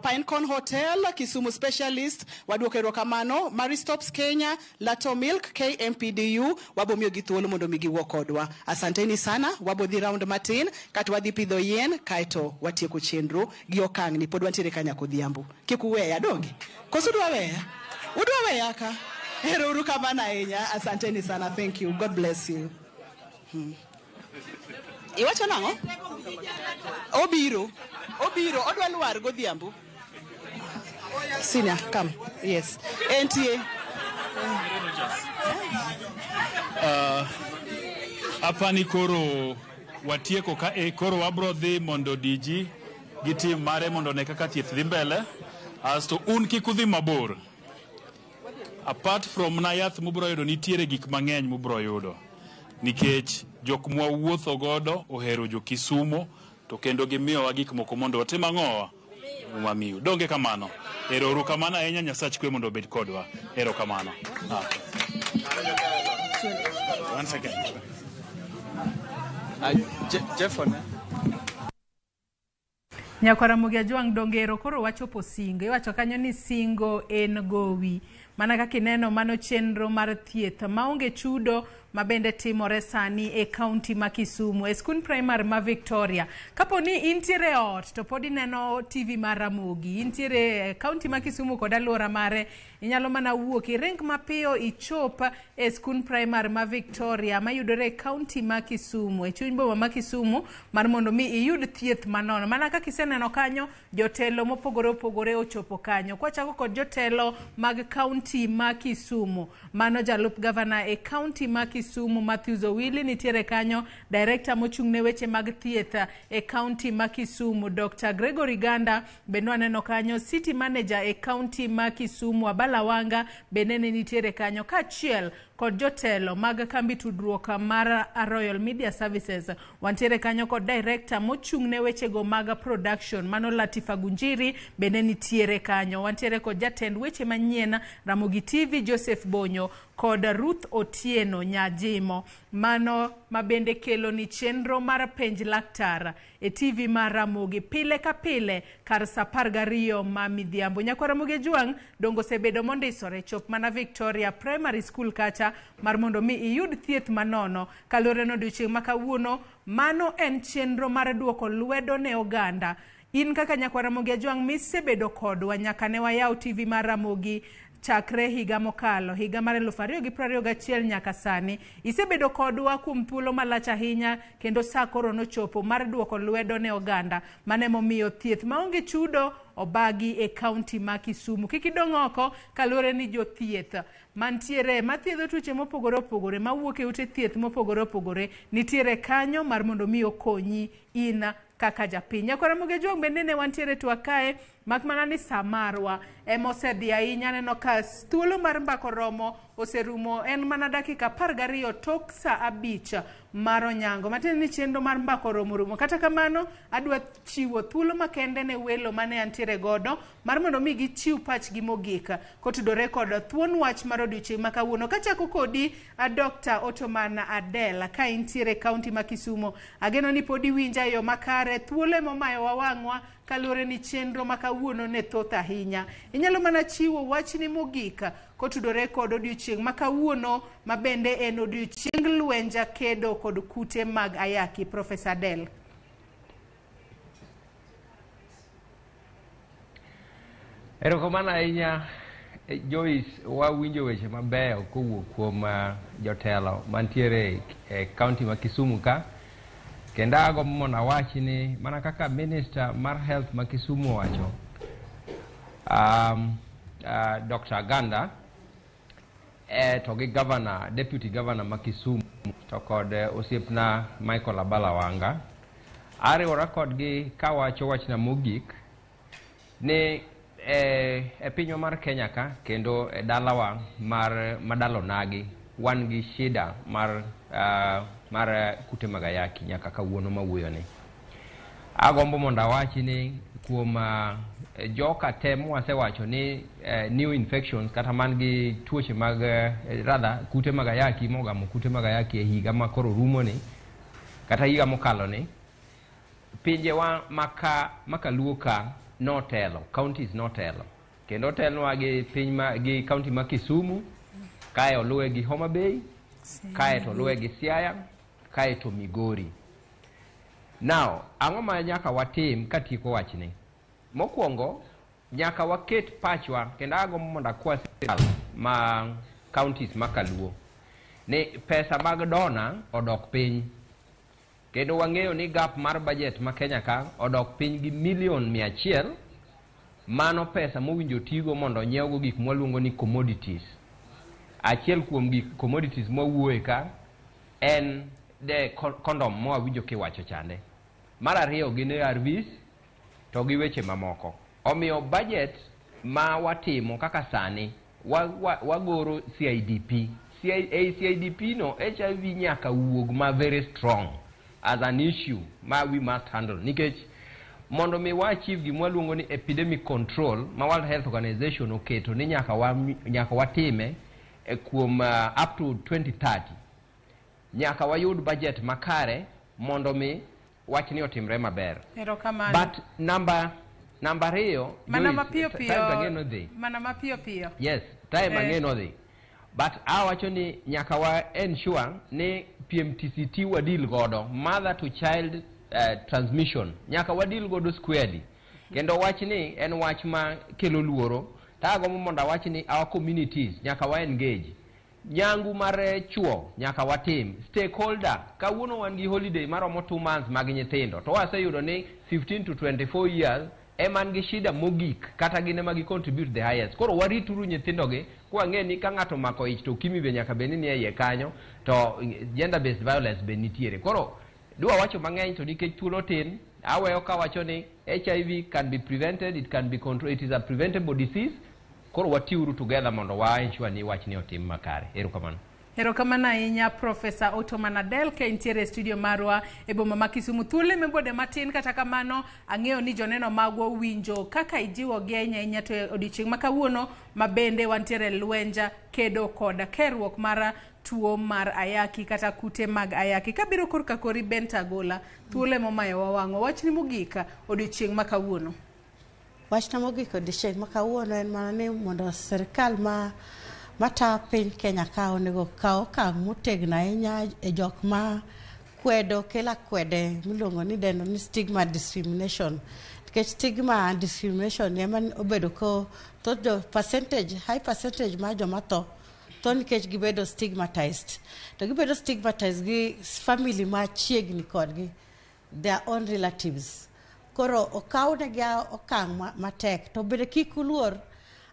[SPEAKER 16] Pinecone Hotel, Kisumu Specialist, waduoko erokamano, Maristops Kenya, Lato Milk, KMPDU, wabo miyogi thuolo mondo mi giwuo kodwa. Asanteni sana, wabo dhi round matin, kata wadhi pidho yien, kaeto watieko chenro gi okang' ni pod wantiere ka nyaka odhiambo. Kik uweya, donge? Koso udwa weya? Udwa weya ka? Ero uru kamano ahinya. Asanteni sana, thank you. God bless you. Iwacho nang'o? Obiro. Obiro. Odwa lwar godhiambo. Senior, come. Yes. NTA.
[SPEAKER 15] Apani koro watieko ka e koro wabro dhi mondo DG gi team mare mondo ne kaka thieth dhi mbele asto un kik udhi mabor apart from na yath mubro yudo nitiere gik mang'eny mubro yudo nikech jok mwawuotho godo ohero jo Kisumo to kendo gimiyowa gik moko mondo watim ang'owa wamiu donge kamano ero uru kamano ahinya Nyasach kwe mondo obed kodwa ero kamano ah.
[SPEAKER 18] One second. Jeffon,
[SPEAKER 12] Nyakwar Ramogi Ajwang' dongero koro wachopo singo. Iwacho kanyo ni singo en gowi. Mana kaka ineno mano chenro mar thieth maonge chudo ma bende timore sani e kaunti ma Kisumu e skund primary ma Victoria. Kapo ni intiere e ot to pod ineno TV mar Ramogi, intiere e kaunti ma Kisumu kod alwora mare, inyalo mana wuok iring mapiyo ichop e skund primary ma Victoria mayudore e kaunti ma Kisumu, e chuny boma ma Kisumu mar mondo mi iyud thieth manono. Mana kaka iseneno kanyo, jotelo mopogore opogore ochopo kanyo. Kwachako kod jotelo mag kaunti ma Kisumu, mano jalup gavana e kaunti ma Kisumu Matthews Owili nitiere kanyo, director mochung' ne weche mag thieth e kaunti ma Kisumu Dr. Gregory Ganda bende waneno kanyo, city manager e kaunti ma Kisumu Abala Wanga bende ne nitiere kanyo, kaachiel kod jotelo mag kambi tudruok mar Royal Media Services. Wantiere kanyo kod director mochung' ne wechego mag production mano Latifa Gunjiri bende nitiere kanyo. Wantiere kod jatend weche manyien Ramogi TV Joseph Bonyo kod Ruth Otieno Nyajimo mano mabende kelo ni chenro mar penj laktar e TV mar Ramogi pile ka pile kar saa 12 ma midhiambo. Nyakwar Ramogi Ajwang' dongo osebedo mondisore chop mana Victoria Primary School kacha mar mondo mi iyud thieth manono kaluwore ni odiochieng' ma kawuono mano en chenro mar duoko lwedo ne oganda. In kaka nyakwar Ramogi Ajwang' misebedo kodwa nyaka ne wayaw TV mar Ramogi chakre higa mokalo, higa mar 2021 nyaka sani. Isebedo kodwa kuom thuolo malach ahinya kendo saa koro nochopo mar duoko lwedo ne oganda. Mano emomiyo thieth maonge chudo obagi e kaunti ma Kisumu. Kik idong' oko kaluwore ni jothieth mantiere mathiedho tuoche mopogore opogore mawuok e ute thieth mopogore opogore nitiere kanyo mar mondo mi okonyi in kaka japiny. Nyakwar Ramogi Ajwang' bende ne wantiere twak kae Mak mana ni sa marwa ema osedhi ahinya. Aneno ka thuolo mar mbako romo oserumo, en mana dakika 12 tok sa 5 mar onyango. Matiende ni chenro mar mbako romo rumo. Kata kamano, adwa chiwo thuolo makende ne welo mane antiere godo mar mondo mi gichiw pachgi mogik kotudore kod thuon wach mar odiochieng' ma kawuono. Kachako kodi, Dr. Ottoman Adel, ka intiere kaunti ma Kisumo, ageno ni pod iwinja e yo makare. Thuolo emomayowa wang'wa kaluwore ni chenro ma kawuono ne thoth ahinya. Inyalo mana chiwo wachni mogik kotudore kod odiochieng' ma kawuono, ma bende en odiochieng lwenja kedo kod kute mag ayaki. Professor Adel.
[SPEAKER 14] Erokamano ahinya, Joyce. Wawinjo weche mabeyo kowuok kuom jotelo mantiere e kaunti ma Kisumu ka. Kendo agombo mondo awach ni mana kaka minister mar health ma Kisumu owacho, Dr. Aganda, to gi governor, deputy governor ma Kisumu, to kod osiepna Michael Abala Wanga, ariwora kodgi kawacho wachna mogik ni e pinywa mar Kenya ka kendo e dalawa mar madalonagi wan gi shida mar kute mag ayaki nyaka kawuono mawuoyoni. Agombo mondo awachi ni kuom joka te mwasewacho ni new infections kata man gi tuoche mag, rather kute mag ayaki mogamo kute mag ayaki e higa ma koro rumoni kata higa mokalo ni, pinjewa maka luo ka notelo, counties notelo kendo otelnwa gi piny ma gi county ma Kisumu, kae oluwe gi Homa Bay, kae to oluwe gi Siaya, kae to Migori. Now, ang'o ma nyaka watim katieko wachni? Mokwongo, nyaka waket pachwa kendo agombo mondo akwa sirikal ma counties ma kaluo ni pesa mag donor odok piny, kendo wang'eyo ni gap mar budget ma Kenya ka odok piny gi milion 100. Mano pesa mowinjo tigo mondo onyiewgo gik mwaluongo ni commodities. Achiel kuom gik commodities mwawuoye ka en the condom mwawinjo kiwacho chande. Mar ariyo gin ARVs to gi weche mamoko. Omiyo budget ma watimo kaka sani wagoro CIDP. E CIDP no HIV nyaka wuog ma very strong as an issue ma we must handle, nikech mondo mi wa achieve gima waluongo ni epidemic control ma World Health Organization oketo ni nyaka watime kuom up to 2030, nyaka wayud budget makare mondo mi wachni otimre maber.
[SPEAKER 12] Erokamano.
[SPEAKER 14] But namba 2,
[SPEAKER 12] Mana
[SPEAKER 14] Joyce,
[SPEAKER 12] mapiyo
[SPEAKER 14] time
[SPEAKER 12] piyo.
[SPEAKER 14] to ang'e nodhi.
[SPEAKER 12] Mana mapiyo piyo.
[SPEAKER 14] Yes, time ang'e nodhi. But awacho ni nyaka wa ensure ni PMTCT wadeal godo, mother to child transmission nyaka wadeal godo squarely. Kendo wach ni en wach ma kelo luoro. To agombo mondo awach ni our communities nyaka wa engage. Nyangu mar chuo nyaka watim. Stakeholder, kawuono wan gi holiday maromo 2 months mag nyithindo. To waseyudo ni 15 to 24 years ema gi shida mogik, kata gin ema gi contribute the highest. Koro warituru nyithindogi kwang'e ni ka ng'ato omako ich to ukimwi be nyaka bed ni nie iye kanyo, to gender based violence be nitiere. Koro dwa wacho mang'eny, to nikech thuolo tin, aweyo kawacho ni HIV can be prevented, it can be controlled, it is a preventable disease. Koro watiuru together mondo wa ensure ni wachni otim makare. Erokamano.
[SPEAKER 12] Erokamano ahinya, Profesa Ottoman Adel, ka intiere e studio marwa e boma ma Kisumu. Thuolo emebode matin, kata kamano ang'eyo ni joneno magwa winjo kaka ijiwogi ahinya ahinya to e odiochieng' ma kawuono ma bende wantiere lwenja kedo kod kerruok mar tuo mar ayaki kata kute mag ayaki. Kabiro korka kori Benta Agola, thuolo emomayowa wang'wa. Wachni mogik odiochieng' ma kawuono.
[SPEAKER 21] Wachna mogik odiochieng' ma kawuono en mana ni mondo sirikal ma matayo piny Kenya ka onego kaw okang' motegno ahinya e jok ma kwedo kelo akwede miluongo ni dendo ni stigma discrimination, nikech stigma and discrimination ema obedo ko thoth jo percentage, high percentage mar joma tho tho nikech gibedo stigmatized, to gibedo stigmatized gi family machiegni kodgi, their own relatives. Koro okawnegi okang' matek, to bende kik uluor.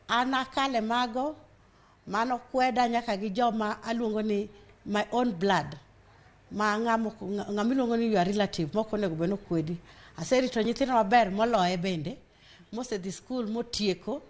[SPEAKER 21] An akale mago mano kweda nyaka gi joma aluongo ni my own blood, ma ng'ama iluongo ni your relative mok onego bed ni okwedi. Aserito nyithindo maber moloye bende. mosedhi skul motieko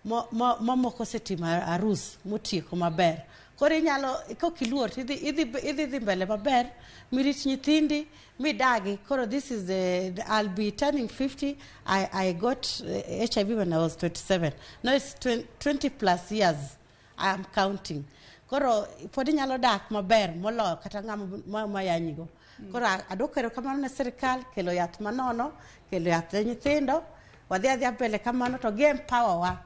[SPEAKER 21] mamoko osetimo arus motieko maber. Koro inyalo kokiluor to idhi dhi mbele maber mirit nyithindi midagi. Koro this is the I'll be turning 50. I got HIV when I was 27. Now it's 20 plus years I am counting. Koro pod inyalo dak maber moloyo kata ng'ama mayanyigo. Koro adwoko erokamano ne sirikal kelo yath manono, kelo yath ne nyithindo, wadhi adhiya mbele kamano to gi empower wa.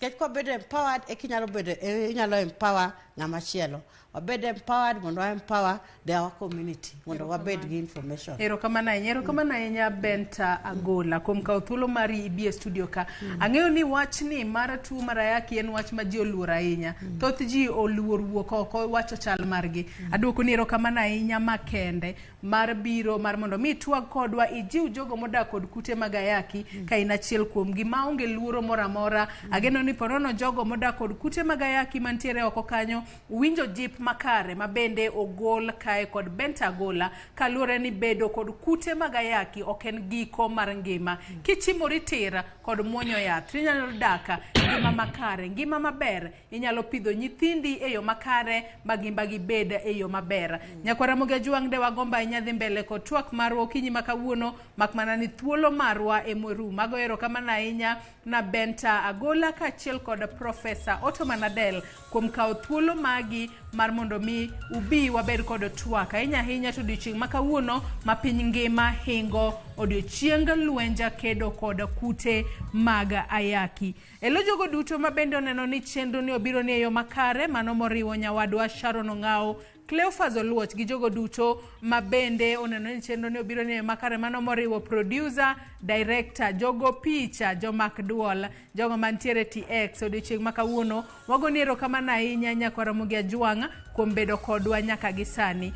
[SPEAKER 21] Nikech kwabedo empowered eka inyalo bedo inyalo empower ng'ama chielo. Wabed empowered mondo wa empower our community mondo wabed gi information.
[SPEAKER 12] Erokamano ahinya, erokamano ahinya Benta Agola kuom kawo thuolo mari ibi e studio ka. Ang'eyo ni wachni mar tuo mar ayaki en wach ma ji oluoro ahinya. Thoth ji oluor wuok oko wacho chal margi. Aduoko ni erokamano ahinya makende mar biro mar mondo mi itwag kodwa ijiw jogo modak kod kute mag ayaki ka in achiel kuomgi maonge luoro moro amora. Ageno ni ponono jogo modak kod kute mag ayaki mantiere oko kanyo winjo jip makare ma bende ogol kae kod Benta Agola kaluwore ni bedo kod kute mag ayaki ok en giko mar ngima. Kichimori tir kod muonyo yath inyalo dak ngima makare, ngima maber, inyalo pidho nyithindi e yo makare ma gimba gibed e yo maber. Nyakwar Ramogi Ajwang' de wagombo ahinya dhi mbele kod twak marwa okinyi ma kawuono mak mana ni thuolo marwa emorumo. Ago erokamano ahinya na Benta Agola kaachiel kod Profesa Ottoman Adel kuom kawo thuolo magi mar mondo mi ubi wabed kod twak ahinya ahinya to odiochieng' ma kawuono ma piny ngima hingo odiochieng lwenja kedo kod kute mag ayaki. Elo jogo duto ma bende oneno ni chenro ni obiro ni e yo makare, mano moriwo nyawadwa Sharon Ong'ao, Cleophas Oluoch gi jogo duto ma bende oneno ni chenro ni obiro ni e yo makare, mano moriwo producer, director, jogo picha, jomak duol, jogo mantiere TX odiochieng' ma kawuono. Wagoni erokamano ahinya nyakwar Ramogi Ajwang' kuom bedo kodwa nyaka gi sani.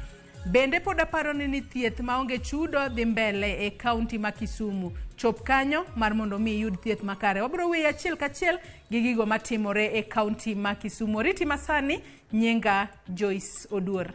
[SPEAKER 12] Bende pod aparo ni thieth maonge chudo dhi mbele e kaunti ma Kisumu. Chop kanyo mar mondo mi iyud thieth makare. Wabiro weyi achiel kachiel gi gigo matimore e kaunti ma Kisumu. Oriti masani, nyinga Joyce Oduor.